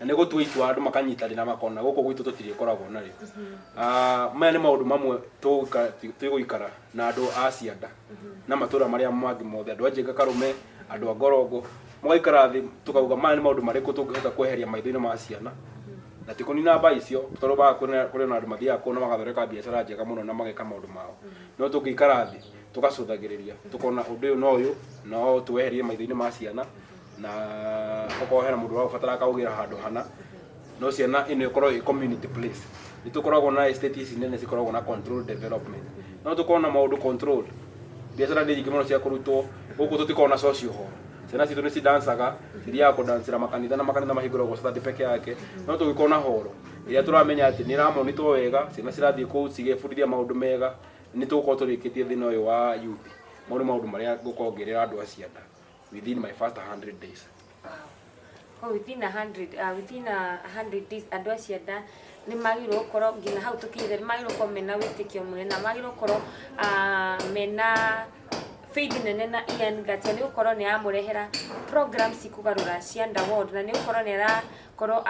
Speaker 2: Na nĩ gũtua itua andũ makanyitanĩra makona gũkũ gwitũ tũtirĩkoragwo narĩo. Maya nĩ maũndũ mamwe tũgũikara na andũ a Cianda na matũra marĩa mangĩ mothe, andũ a Njenga Karũme, andũ a Ngorongo, mũgaikara thĩ tũkauga maya nĩ maũndũ marĩkũ tũngĩhota kweheria maitho-inĩ ma ciana, na ti kũnina mbaa icio, tondũ mbaa kũrĩ na andũ mathiaga kũu na magathondeka biacara njega mũno na mageka maũndũ mao. No tũngĩikara thĩ tũgacũthagĩrĩria tũkona ũndũ ũyũ na ũyũ no tũweherie maitho-inĩ ma ciana, na okorwo hena mũndũ ũrabatara akaũgĩra handũ hana, no ciana ĩno ĩkorwo ĩ community place. Nĩ tũkoragwo na estate ici nene cikoragwo na controlled development, no tũkorwo na maũndũ controlled. Biacara nĩ nyingĩ mũno cia kũrutwo gũkũ, tũtikoragwo na social hall. Ciana citũ nĩ cidancaga, cithiaga kũdancĩra makanitha, na makanitha mahingũragwo Saturday peke yake. No tũngĩkorwo na horo ĩrĩa tũramenya atĩ nĩ ĩramonitwo wega, ciana cirathiĩ kũu cigebundithia maũndũ mega, nĩ tũgũkorwo tũrĩkĩtie thĩna ũyũ wa youth. Mau nĩ maũndũ marĩa ngũkorwo ngĩrĩra andũ a Cianda within my first 100 days.
Speaker 1: Wow. Oh, within a 100 days, andũ a Cianda nĩ magĩrĩirwo gũkorwo nginya hau tũkinyĩte, nĩ magĩrĩirwo gũkorwo mena wĩtĩkio mũnene, na magĩrĩirwo gũkorwo mena faith nene na Ian Ngatia, nĩ gũkorwo nĩ aramũrehera programs cikũgarũra Cianda Ward, na nĩ gũkorwo nĩ arakorwo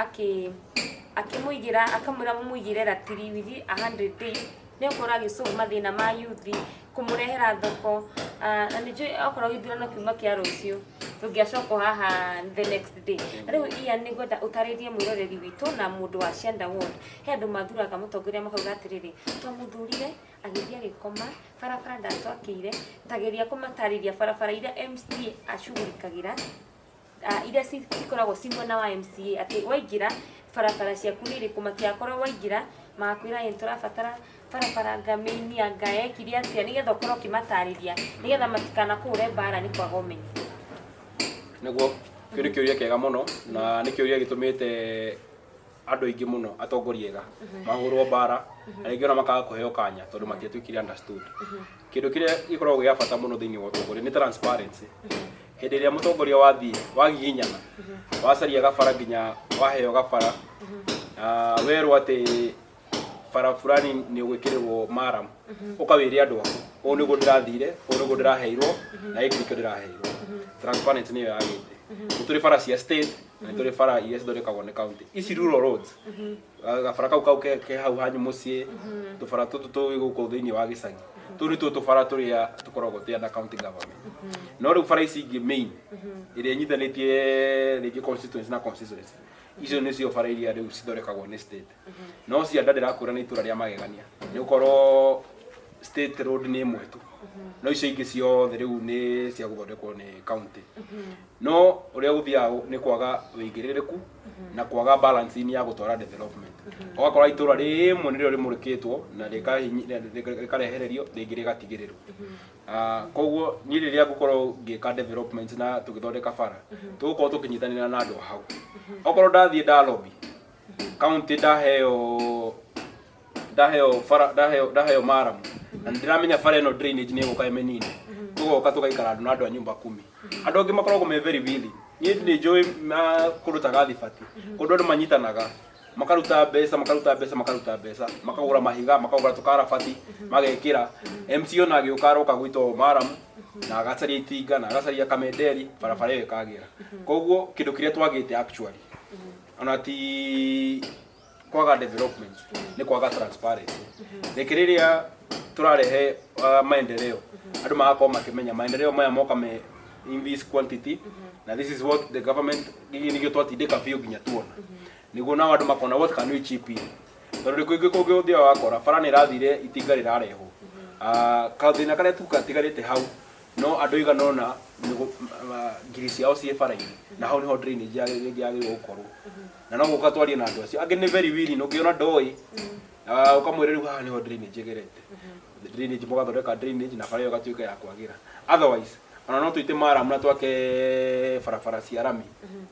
Speaker 1: akĩmũigĩra, akamwĩra mũmũigĩre ratiri within a 100 days nĩ gũkorwo agĩsolve mathĩna ma youth, kũmũrehera thoko. Na nĩ njũĩ okorwo gĩthurano kiuma kĩa rũciũ, tũngĩacoka haha the next day. Rĩu Ian, nĩ ngwenda ũtarĩrie mwĩroreri witũ na mũndũ wa Cianda Ward. He andũ mathuraga mũtongoria makauga atĩrĩrĩ, twamũthurire agĩthiĩ agĩkoma, barabara ndatwakĩire. Tageria kũmatarĩria barabara iria MCA acugurikagĩra, iria cikoragwo ci mwena wa MCA, atĩ waingĩra barabara ciaku nĩ irĩkũ, matigakorwo waingĩra magakwĩra ĩ tũrabatara barabara ngamĩini anga ekire atĩa, nĩgetha ũkorwo ũkĩmatarĩria, nĩgetha matikanakũhũre mbara nĩ kwaga ũmenyo.
Speaker 2: Nĩguo, kĩu nĩ kĩũria kĩega mũno, na nĩ kĩũria gĩtũmĩte andũ aingĩ mũno, atongoria ega, mahũrwo mbara, na rĩngĩ ona makaga kũheo kanya tondũ matiatuĩkire understood. Kĩndũ kĩrĩa gĩkoragwo gĩa bata mũno thĩinĩ wa ũtongoria nĩ transparency. Hĩndĩ ĩrĩa mũtongoria wathiĩ wagiginyana, wacaria gabara nginya waheo gabara, na werwo atĩ bara fulani nĩ ũgwĩkĩrĩrwo maram, ũkawĩre andũ aku, ũũ nĩguo ndĩrathire, ũũ nĩguo ndĩraheirwo, na gĩkĩ nĩkĩo ndĩraheirwo. Transparency nĩyo yagĩte. Nĩ tũrĩ bara cia state na nĩ tũrĩ bara iria cithondekagwo nĩ county, ici rural roads, gabara kau ke hau hanyu mũciĩ, tũbara tũtũ tũĩ gũkũ thĩinĩ wa gĩcagi, tũu nĩtuo tũbara tũrĩa tũkoragwo twĩ under county government. No rĩu bara ici ingĩ main ĩrĩa ĩnyitanĩtie rĩngĩ constituency na constituency, icio nĩcio bara iria rĩu cithondekagwo nĩ state. No Cianda ndĩrakwĩra nĩ itũra rĩa magegania, nĩ gũkorwo state road nĩ ĩmwe tu, no icio ingĩ ciothe rĩu nĩ cia gũthondekwo nĩ county. No ũrĩa gũthiaga nĩ kwaga wĩigĩrĩrĩku na kwaga balance ya gũtwara development. Ũgakora itũra rĩmwe nĩrĩo rĩmũrĩkĩtwo na rĩkarehererio, rĩngĩ rĩgatigĩrĩrwo. Koguo niĩ rĩrĩa ngũkorwo ngĩka development na tũgĩthondeka bara, tũgũkorwo tũkĩnyitanĩra na andũ a hau. Okorwo ndathiĩ ndalobby county, ndaheo bara, ndaheo maramu, na nĩndĩramenya bara ĩno drainage nĩ ĩgũka ĩmĩnine, tũgoka tũgaikara andũ na andũ a nyumba kumi. Andũ angĩ makoragwo me very willing. Niĩ nĩ njũĩ kũndũ ta Gathibati, kũndũ andũ manyitanaga, makaruta mbeca, makaruta mbeca, makaruta mbeca, makagũra mahiga, makagũra tũkarabati, magekĩra. MC ona agĩũka aroka gwitwo maramu na agacaria itinga na agacaria kamenderi, barabara ĩyo ĩkagĩra. Koguo kĩndũ kĩrĩa twagĩte actually ona ti kwaga development, nĩ kwaga transparency. Reke rĩrĩa tũrarehe maendeleo, andũ magakorwo makĩmenya maendeleo maya moka me in this quantity, na this is what the government, gĩkĩ nĩkĩo twatindĩka biũ nginya tuona, nĩguo nao andũ makona what can we chip in. Tondũ rĩ kũngĩ ũthiaga wakora bara nĩ ĩrathire, itinga rĩrarehwo. Kathĩna karĩa tu gatigarĩte hau no andũ aigana ũna ngiri ciao ciĩ bara-inĩ, na hau nĩho drainage rĩngĩ yagĩrĩirwo gũkorwo, na no gũka twarie na andũ acio angĩ nĩ very willing. Ũngĩona ndoĩ, ũkamwĩra rĩu haha nĩho drainage ĩgerete, drainage, mũgathondeka drainage na bara ĩyo ĩgatuĩka ya kwagĩra. Otherwise ona no tũite maramu na twake barabara cia rami,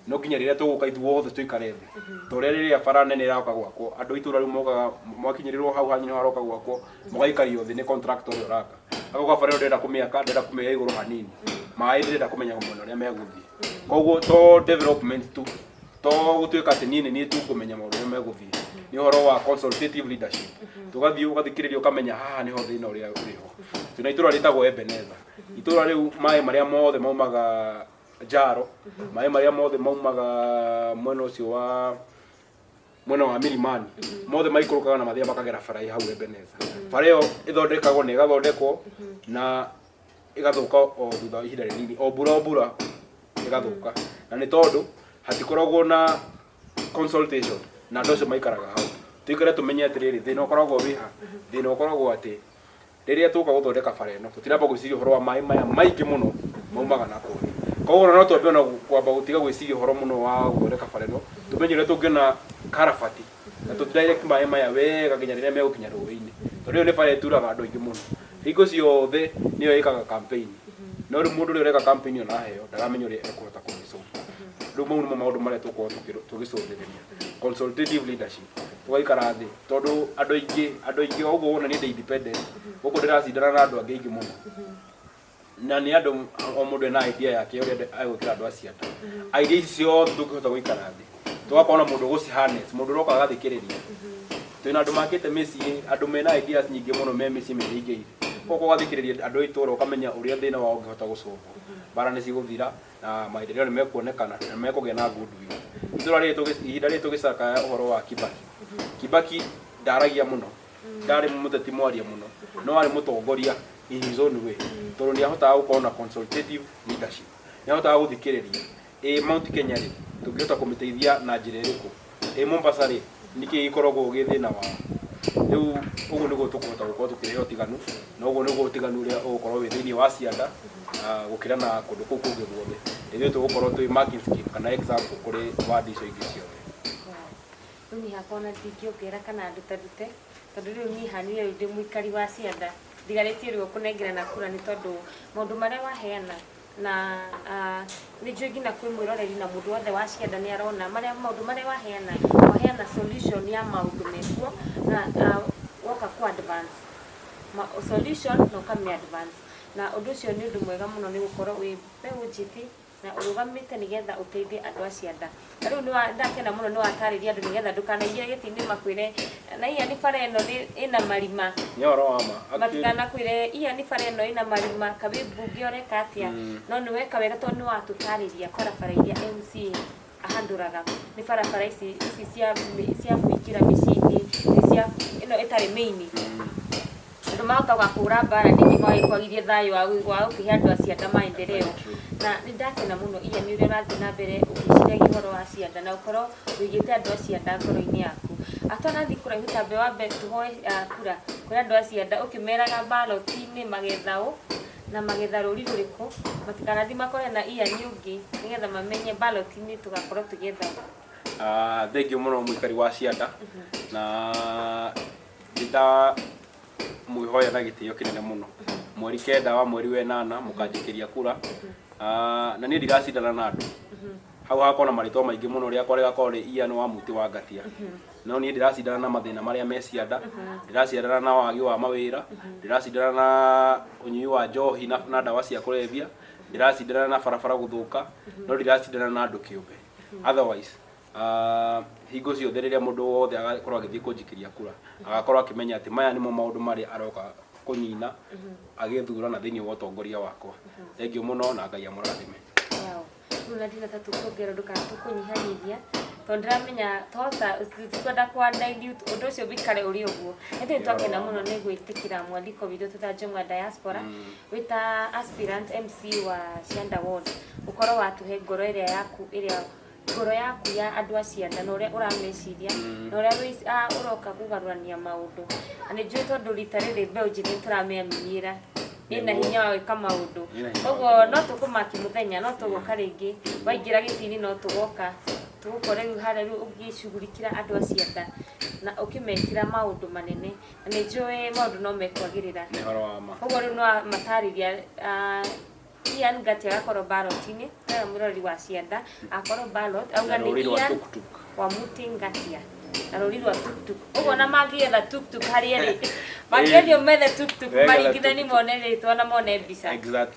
Speaker 2: no nginya rĩrĩa tũgũka ithuothe tũikare thĩ, ta ũrĩa rĩrĩa bara nene ĩroka gwakwo, andũ a itũra rĩu mokaga mwakinyĩrĩrwo hau hanyu nĩho haroka gwakwo, mũgaikario thĩ nĩ contractor ũrĩa ũraka, agoka bara ĩyo ndĩrenda kũmĩaka, ndĩrenda kũmĩoya igũrũ hanini, maĩ ndĩrenda kũmenya mwena ũrĩa megũthiĩ. Koguo to development tu, to gũtuĩka atĩ niĩ nĩ niĩ tu ngũmenya maũndũ ũrĩa megũthiĩ. Nĩ ũhoro wa consultative leadership. Tũgathiĩ ũgathikĩrĩria, ũkamenya haha nĩho thĩna ũrĩa ũrĩ ho. Twĩna itũra rĩtagwo Ebeneza. Itũra rĩu, maĩ marĩa mothe maumaga Njaro, maĩ marĩa mothe maumaga mwena ũcio wa mwena wa Milimani, mothe maikũrũkaga na mathiaga makagera bara ĩ hau Ebeneza. Bara ĩyo ĩthondekagwo na ĩgathondekwo na ĩgathũka o thutha wa ihinda rĩnini, o mbura o mbura ĩgathũka, na nĩ tondũ hatikoragwo na consultation na andũ acio maikaraga hau. Tũikare tũmenye atĩrĩrĩ, thĩna ũkoragwo wĩ ha? Thĩna ũkoragwo atĩ rĩrĩa tũka gũthondeka bara ĩno, tũtiramba gwĩciria ũhoro wa maĩ maya maingĩ mũno maumaga na kũrĩa. Koguo ona no twambe ona kwamba gũtiga gwĩciria ũhoro mũno wa gũthondeka bara ĩno, tũmenye ũrĩa tũngĩona karabati na tũ direct maĩ maya wega nginya rĩrĩa megũkinya rũĩ-inĩ, tondũ ĩyo nĩ bara ĩturaga andũ aingĩ mũno. Hingo ciothe nĩyo ĩkaga campaign, no rĩu mũndũ ũrĩa ũreka campaign ona aheo ndaramenya ũrĩa ekũhota kũmĩsolve. Rĩu mau nĩmo maũndũ marĩa tũgũkorwo tũgĩcũthĩrĩria. Consultative leadership, tũgaikara thĩ, tondũ andũ aingĩ ũguo wona niĩ ndĩ independent gũkũ, ndĩracindana na andũ angĩ aingĩ mũno, na nĩ andũ o mũndũ ena idea yake ũrĩa egwĩkĩra andũ a Cianda. Idea ici ciothe tũngĩhota gũikara thĩ, tũgakorwo na mũndũ ũgũci harness, mũndũ ũroka agathikĩrĩria. Twĩna andũ makĩte mĩciĩ, andũ mena ideas nyingĩ mũno me mĩciĩ mehingĩire. Koguo ũgathikĩrĩria andũ a itũũra, ũkamenya ũrĩa thĩna wao ũngĩhota gũsolve, mbara nĩ cigũthira na maendeleo nĩ mekuonekana na mekũgĩa na goodwill. Itũũra rĩrĩ ihinda rĩrĩ tũgĩcakaya ũhoro wa Kibaki, Kibaki ndaragia mũno, ndarĩ mũteti mwaria mũno, no arĩ mũtongoria in his own way, tondũ nĩ ahotaga gũkorwo na consultative leadership, nĩ ahotaga gũthikĩrĩria ĩ Mount Kenya rĩ, tũngĩhota kũmĩteithia na njĩra ĩrĩkũ? Ĩ Mombasa rĩ, nĩkĩ gĩkoragwo gĩ thĩna wao? Rĩu ũguo nĩguo tũkũhota gũkorwo tũkĩrehe ũtiganu, na ũguo nĩguo ũtiganu ũrĩa ũgũkorwo wĩ thĩinĩ wa Cianda gũkĩra na kũndũ kũu kũngĩ guothe. Ithuĩ tũgũkorwo twĩ marking scheme kana example kũrĩ ward icio ingĩ ciothe.
Speaker 1: Rĩu niĩ hakwa ona ndingĩongerera kana ndutarute, tondũ rĩu niĩ hanire rĩu ndĩ mũikari wa Cianda, ndigarĩtie rĩu kũnengerana kura, nĩ tondũ maũndũ marĩa waheana na nĩ njũĩ nginya kwĩ mwĩroreri na mũndũ wothe wa Cianda nĩ arona marĩa maũndũ marĩa waheana. Waheana solution ya maũndũ mekuo na woka ku advance solution na ũkamĩ advance, na ũndũ ũcio nĩ ũndũ mwega mũno, nĩ gũkorwo wĩ mbeũ njĩthĩ na ũrũgamĩte nĩgetha ũteithie andũ a Cianda. Na rĩu ndakena mũno nĩ watarĩria andũ, nĩgetha ndũkanaingĩre gĩtĩ-inĩ makwĩre na iya nĩ bara ĩno nĩ ĩna marima.
Speaker 2: Nĩ ũhoro wa ma.
Speaker 1: Matikanakwĩre iya nĩ bara ĩno ĩna marima, kabi mbunge ũreka atĩa. No nĩ weka wega, tondũ nĩ watũtarĩria barabara iria MCA ahandũraga nĩ barabara ici cia kũingĩra mĩciĩ-inĩ, nĩ cia ĩno ĩtarĩ mĩini, andũ mahota kũhũra mbara ningĩ magĩkwagithia thayũ wa gũkĩhe andũ a Cianda maendeleo. Na nĩ ndakena mũno iya nĩ ũrĩa ũrathiĩ na mbere ũgĩciragia ũhoro wa Cianda na ũkorwo ũigĩte andũ a Cianda ngoro-inĩ yaku. Atanathiĩ kũraihu, tambe wambe tũhoe kura kũrĩ andũ a Cianda, ũkĩmeraga ballot-inĩ magetha ũ na magetha rũri rũrĩkũ, matikanathiĩ makore na iya nĩ ũngĩ, nĩgetha mamenye ballot-inĩ tũgakorwo tũgĩetha ũ.
Speaker 2: Thank you mũno mũikari wa Cianda, na nĩnda mwĩhoya na gĩtĩo kĩnene mũno, mweri 9 wa mweri wa ĩnana mũkanjĩkĩria kura. Na niĩ ndiracindana na andũ hau, hakorwo na marĩtwa maingĩ mũno, rĩakwa rĩgakorwo rĩ Ian wa Muti wa Ngatia, no niĩ ndĩracindana na mathĩna marĩa me Cianda, ndĩracindana na wagi wa mawĩra, ndĩracindana na ũnyui wa njohi na ndawa cia kũrebia, ndĩracindana na barabara gũthũka, no ndiracindana na andũ kĩũmbe. Otherwise, hingo ciothe rĩrĩa mũndũ wothe agakorwo agĩthiĩ kũnjikĩria kura, agakorwo akĩmenya atĩ maya nĩmo maũndũ marĩa aroka kũnina agĩthurana thĩinĩ wa ũtongoria wakwa. Thank you mũno na Ngai amũrathime.
Speaker 1: Wow. Rĩu na ndina ta tũkuongerera ũndũ kana tũkũnyihanyihia, tondũ ndĩramenya twahota tutikwenda kwa dilute ũndũ ũcio wĩikare ũrĩ ũguo. Nĩ twakena mũno nĩ gwĩtĩkĩra mwaliko witũ twĩ ta Njũng'wa Diaspora, wĩ ta aspirant MC wa Cianda Ward, ũkorwo watũhe ngoro ĩrĩa yaku, ĩrĩa ngoro yaku ya andũ a Cianda na ũrĩa ũrameciria na ũrĩa ũroka kũgarũrania maũndũ. Na nĩ njũĩ tondũ rita rĩrĩ mbeũ njĩthĩ nĩ tũramĩaminiĩra ĩna hinya wa gwĩka maũndũ.
Speaker 2: Ĩna hinya wa
Speaker 1: Koguo
Speaker 2: gwĩka.
Speaker 1: No tũkũmaki mũthenya, no tũgoka rĩngĩ waingĩra gĩtĩ-inĩ, no tũgoka tũgũkore rĩu harĩa rĩu ũgĩcugurikĩra andũ a Cianda na ũkĩmekĩra maũndũ manene, na nĩ njũĩ maũndũ no mekwagĩrĩra.
Speaker 2: Nĩ ũhoro wa ma.
Speaker 1: Koguo rĩu no matarĩria, Ian Ngatia agakorwo ballot-inĩ, tawe mũrori wa Cianda akorwo ballot auga
Speaker 2: Na
Speaker 1: nĩ
Speaker 2: rũri rwa
Speaker 1: Ian
Speaker 2: tuk-tuk.
Speaker 1: wa Muti Ngatia. Na rũri rwa tuktuk ũguo na mangĩetha tuktuk harĩa rĩ mangĩendio methe tuktuk
Speaker 2: Wega
Speaker 1: maringithani
Speaker 2: tuktuk.
Speaker 1: mone rĩtwa na mone mbica.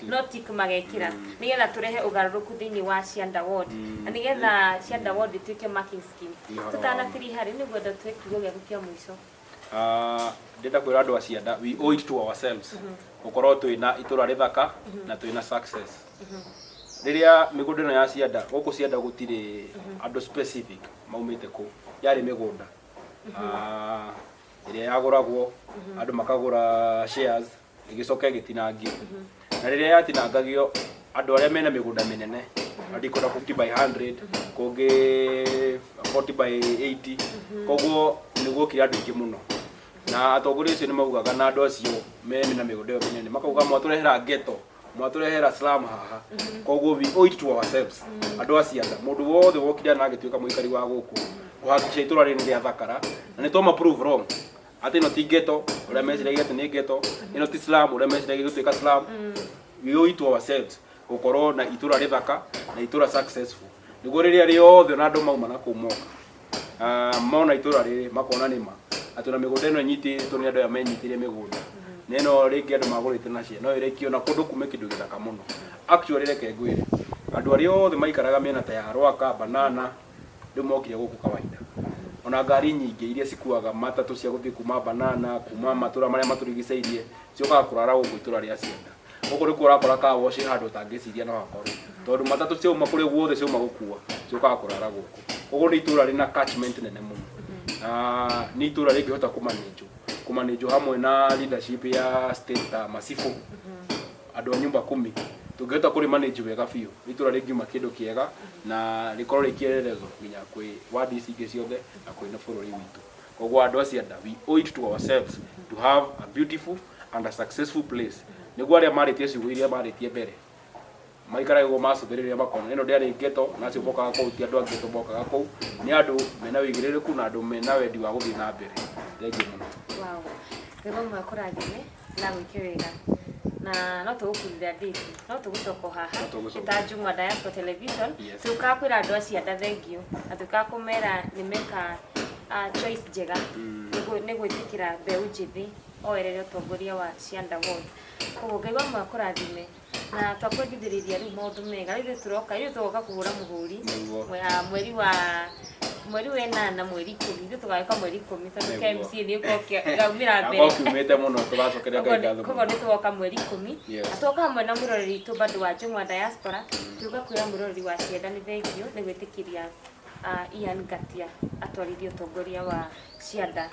Speaker 1: No tik magekĩra nĩgetha tũrehe ũgarũrũku thĩinĩ wa Cianda Ward na nĩgetha Cianda Ward ĩtuĩke marking scheme.
Speaker 2: Nĩ ũhoro wa ma.
Speaker 1: Tũtanatiriha rĩ, nĩngwenda tũhe kiugo gĩaku kĩa mũico.
Speaker 2: Ah, ndĩrenda kwĩra andũ a Cianda we owe it to ourselves gũkorwo twĩna itũra rĩthaka na twĩna success. Rĩrĩa mĩgũnda ĩno ya Cianda, gũkũ Cianda gũtirĩ andũ specific maumĩte kũ, yarĩ mĩgũnda Ah, ĩrĩa yagũragwo andũ makagũra shares ĩgĩcoka ĩgĩtinangio, na rĩrĩa yatinangagio andũ arĩa mena mĩgũnda mĩnene, andũ ikũnda 50 by 100, kũngĩ 40 by 80, koguo nĩ guokire andũ aingĩ mũno na atongoria acio nĩ maugaga na andũ acio mena mĩgũnda ĩyo mĩnene makauga mwatũrehera ghetto, mwatũrehera slum haha. Koguo we owe it to ourselves, andũ a Cianda, mũndũ wothe wokire na agĩtuĩka mũikari wa gũkũ, kũhakikisha itũra rĩrĩ nĩ rĩathakara na nĩ twama prove wrong atĩ ĩno ti ghetto ũrĩa meciragia atĩ nĩ ghetto, ĩno ti slum ũrĩa meciragia gũtuĩka slum. We owe it to ourselves gũkorwo na itũra rĩthaka na itũra successful, nĩguo rĩrĩa rĩothe ona andũ mauma na kũu moka, Ah, mona itũra rĩrĩ makona nĩma atĩ ona mĩgũnda ĩno ĩnyitĩtwo nĩ andũ aya menyitĩire mĩgũnda na ĩno rĩngĩ andũ magũrĩte na cia no ĩrĩkio na kũndũ kume kĩndũ gĩthaka mũno. Actually, reke ngwĩre, andũ arĩa othe maikaraga mĩena ta ya Rwaka Banana rĩu mokire gũkũ kawaida, ona ngari nyingĩ iria cikuaga matatũ cia gũthiĩ kuma Banana, kuma matũra marĩa matũrigicĩirie, ciũkaga kũrara gũkũ itũra rĩa Cianda. Gũkũ nĩkuo ũrakora car wash handũ ũtangĩciria no hakorwo, tondũ matatũ ciauma kũrĩa guothe ciauma gũkua ciũkaga kũrara gũkũ. Koguo nĩ itũra rĩna catchment nene mũno na nĩ itũra rĩngĩhota kũmanĩnjwo kũmanĩnjwo hamwe na leadership ya state ta macibũ, andũ a nyumba kumi, tũngĩhota kũrĩ manage wega biũ, itũra rĩngiuma kĩndũ kĩega na rĩkorwo rĩ kĩelelezo nginya kwĩ wadi ici ingĩ ciothe na kwĩ na bũrũri witũ. Koguo andũ a Cianda, we owe it to ourselves to have a beautiful and a successful place, nĩguo arĩa marĩtie ciugo iria marĩtie mbere maikaraga ũguo macũthĩrĩria makona ĩno ndĩarĩ ghetto, na acio mokaga kũu ti andũ a ghetto, mokaga kũu nĩ andũ mena wĩigĩrĩrĩku na andũ mena wendi wa gũthiĩ na mbere. Thengiũ mũno.
Speaker 1: Wow. Ngai wa akũrathime na gwĩke wega na no tũgũkurira date, no tũgũcoka o haha.
Speaker 2: No tũgũcoka.
Speaker 1: Ta Njung'wa Diaspora Television. Tũkaga kwĩra andũ a Cianda thengiũ na tũkaga kũmera nĩ meka choice njega nĩ gwĩtĩkĩra mbeũ njĩthĩ oerere ũtongoria wa Cianda Ward. Koguo Ngai wa akũrathime na twakwendithĩrĩria rĩu maũndũ mega. Rĩu ithuĩ tũroka, ithuĩ tũgoka kũhũra mũhũri mweri wa 8, mweri 10. Ithuĩ tũgagĩũka mweri 10 tondũ KMC nĩ ũkoka ngaumĩra mbere.
Speaker 2: Akorwo kiumĩte mũno, tũgacokeria Ngai ngatho
Speaker 1: Koguo
Speaker 2: mũno.
Speaker 1: Nĩ tũgoka mweri 10. Na tũgoka hamwe na mwĩroreri witũ bado wa Njung'wa Diaspora, tuga kwĩra mwĩroreri wa Cianda nĩ thengiũ nĩ gwĩtĩkĩria Ian Ngatia atwarithie ũtongoria wa Cianda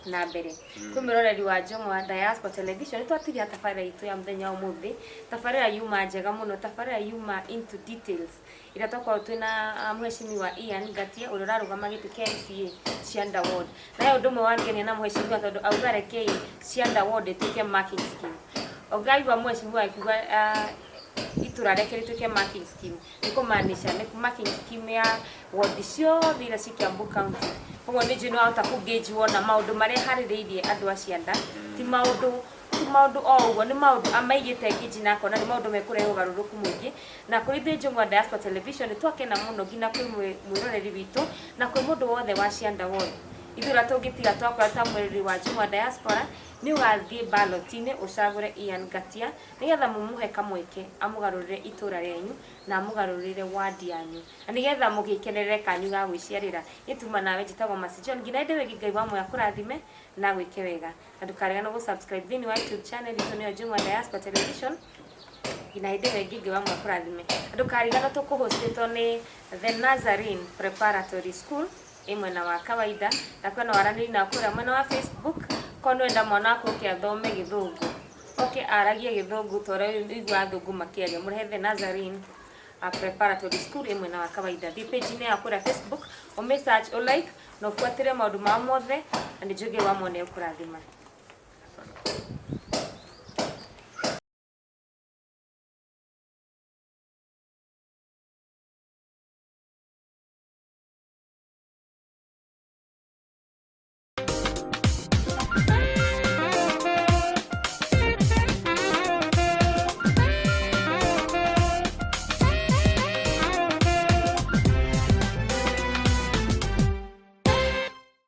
Speaker 1: na mbere. Kwĩ mwĩroreri wa Njung'wa Diaspora Television, nĩ twatiria tabarĩra itũ ya mũthenya wa ũmũthĩ, tabarĩra yuma njega mũno, tabarĩra yuma into details ĩrĩa twakorwo twĩna mheshimiwa Ian Ngatia ũrĩa ũrarũgama gĩtĩ kĩa MCA Cianda Ward. Na he ũndũ ũmwe wangenia na mheshimiwa tondũ auga rekei Cianda Ward ĩtuĩke marking scheme. Ũngaigua mheshimiwa akiuga itũra rĩake rĩtuĩke marking scheme, nĩ kũmaanisha nĩ marking scheme ya ward ciothe iria ci Kiambu County. Koguo nĩ njũĩ nĩ wahota kũ-gauge wona maũndũ marĩa harĩrĩirie andũ a Cianda ti maũndũ o ũguo, nĩ maũndũ amaigĩte ngiji na akona nĩ maũndũ mekũrehe ũgarũrũku mũingĩ. Na kũrĩ ithuĩ Njung'wa Diaspora Television nĩ twakena mũno nginya kwĩ mwĩroreri witũ na kwĩ mũndũ wothe wa Cianda Ward. Ithuĩ ũrĩa tũngĩtiga twakora ta mwĩroreri wa Njung'wa Diaspora nĩ ũgathiĩ ballot-inĩ ũcagũre Ian Ngatia nĩgetha mũmũhe kamweke amũgarũrĩre itũra rĩanyu na amũgarũrĩre ward yanyu na nĩgetha mũgĩkenerere kanyu ga gwĩciarĩra. Gĩtuma nawe njĩtagwo Mercy John, nginya hĩndĩ ĩyo ĩngĩ, Ngai wa muoyo akũrathime na gwĩke wega na ndũkariganĩrwo gũ subscribe thĩinĩ wa YouTube channel itũ, nĩyo Njung'wa Diaspora Television. Nginya hĩndĩ ĩyo ĩngĩ, Ngai wa muoyo akũrathime na ndũkariganĩrwo tũkũhostĩtwo nĩ The Nazarene Preparatory School ĩ mwena wa kawaida na kwĩna waranĩri na kũrĩa mwena wa Facebook. Korwo nĩwenda mwana waku oke athome gĩthũngũ, oke aragie gĩthũngũ ta ũrĩa ũiguaga athũngũ makĩaria, mũrehe The Nazarene Preparatory School ĩ mwena wa kawaida. Thiĩ page-inĩ ya kũrĩa Facebook, ũmĩ search, ũ like na ũbuatĩre maũndũ mao mothe, na nĩ njũĩ Ngai wa muoyo nĩ ekũrathima.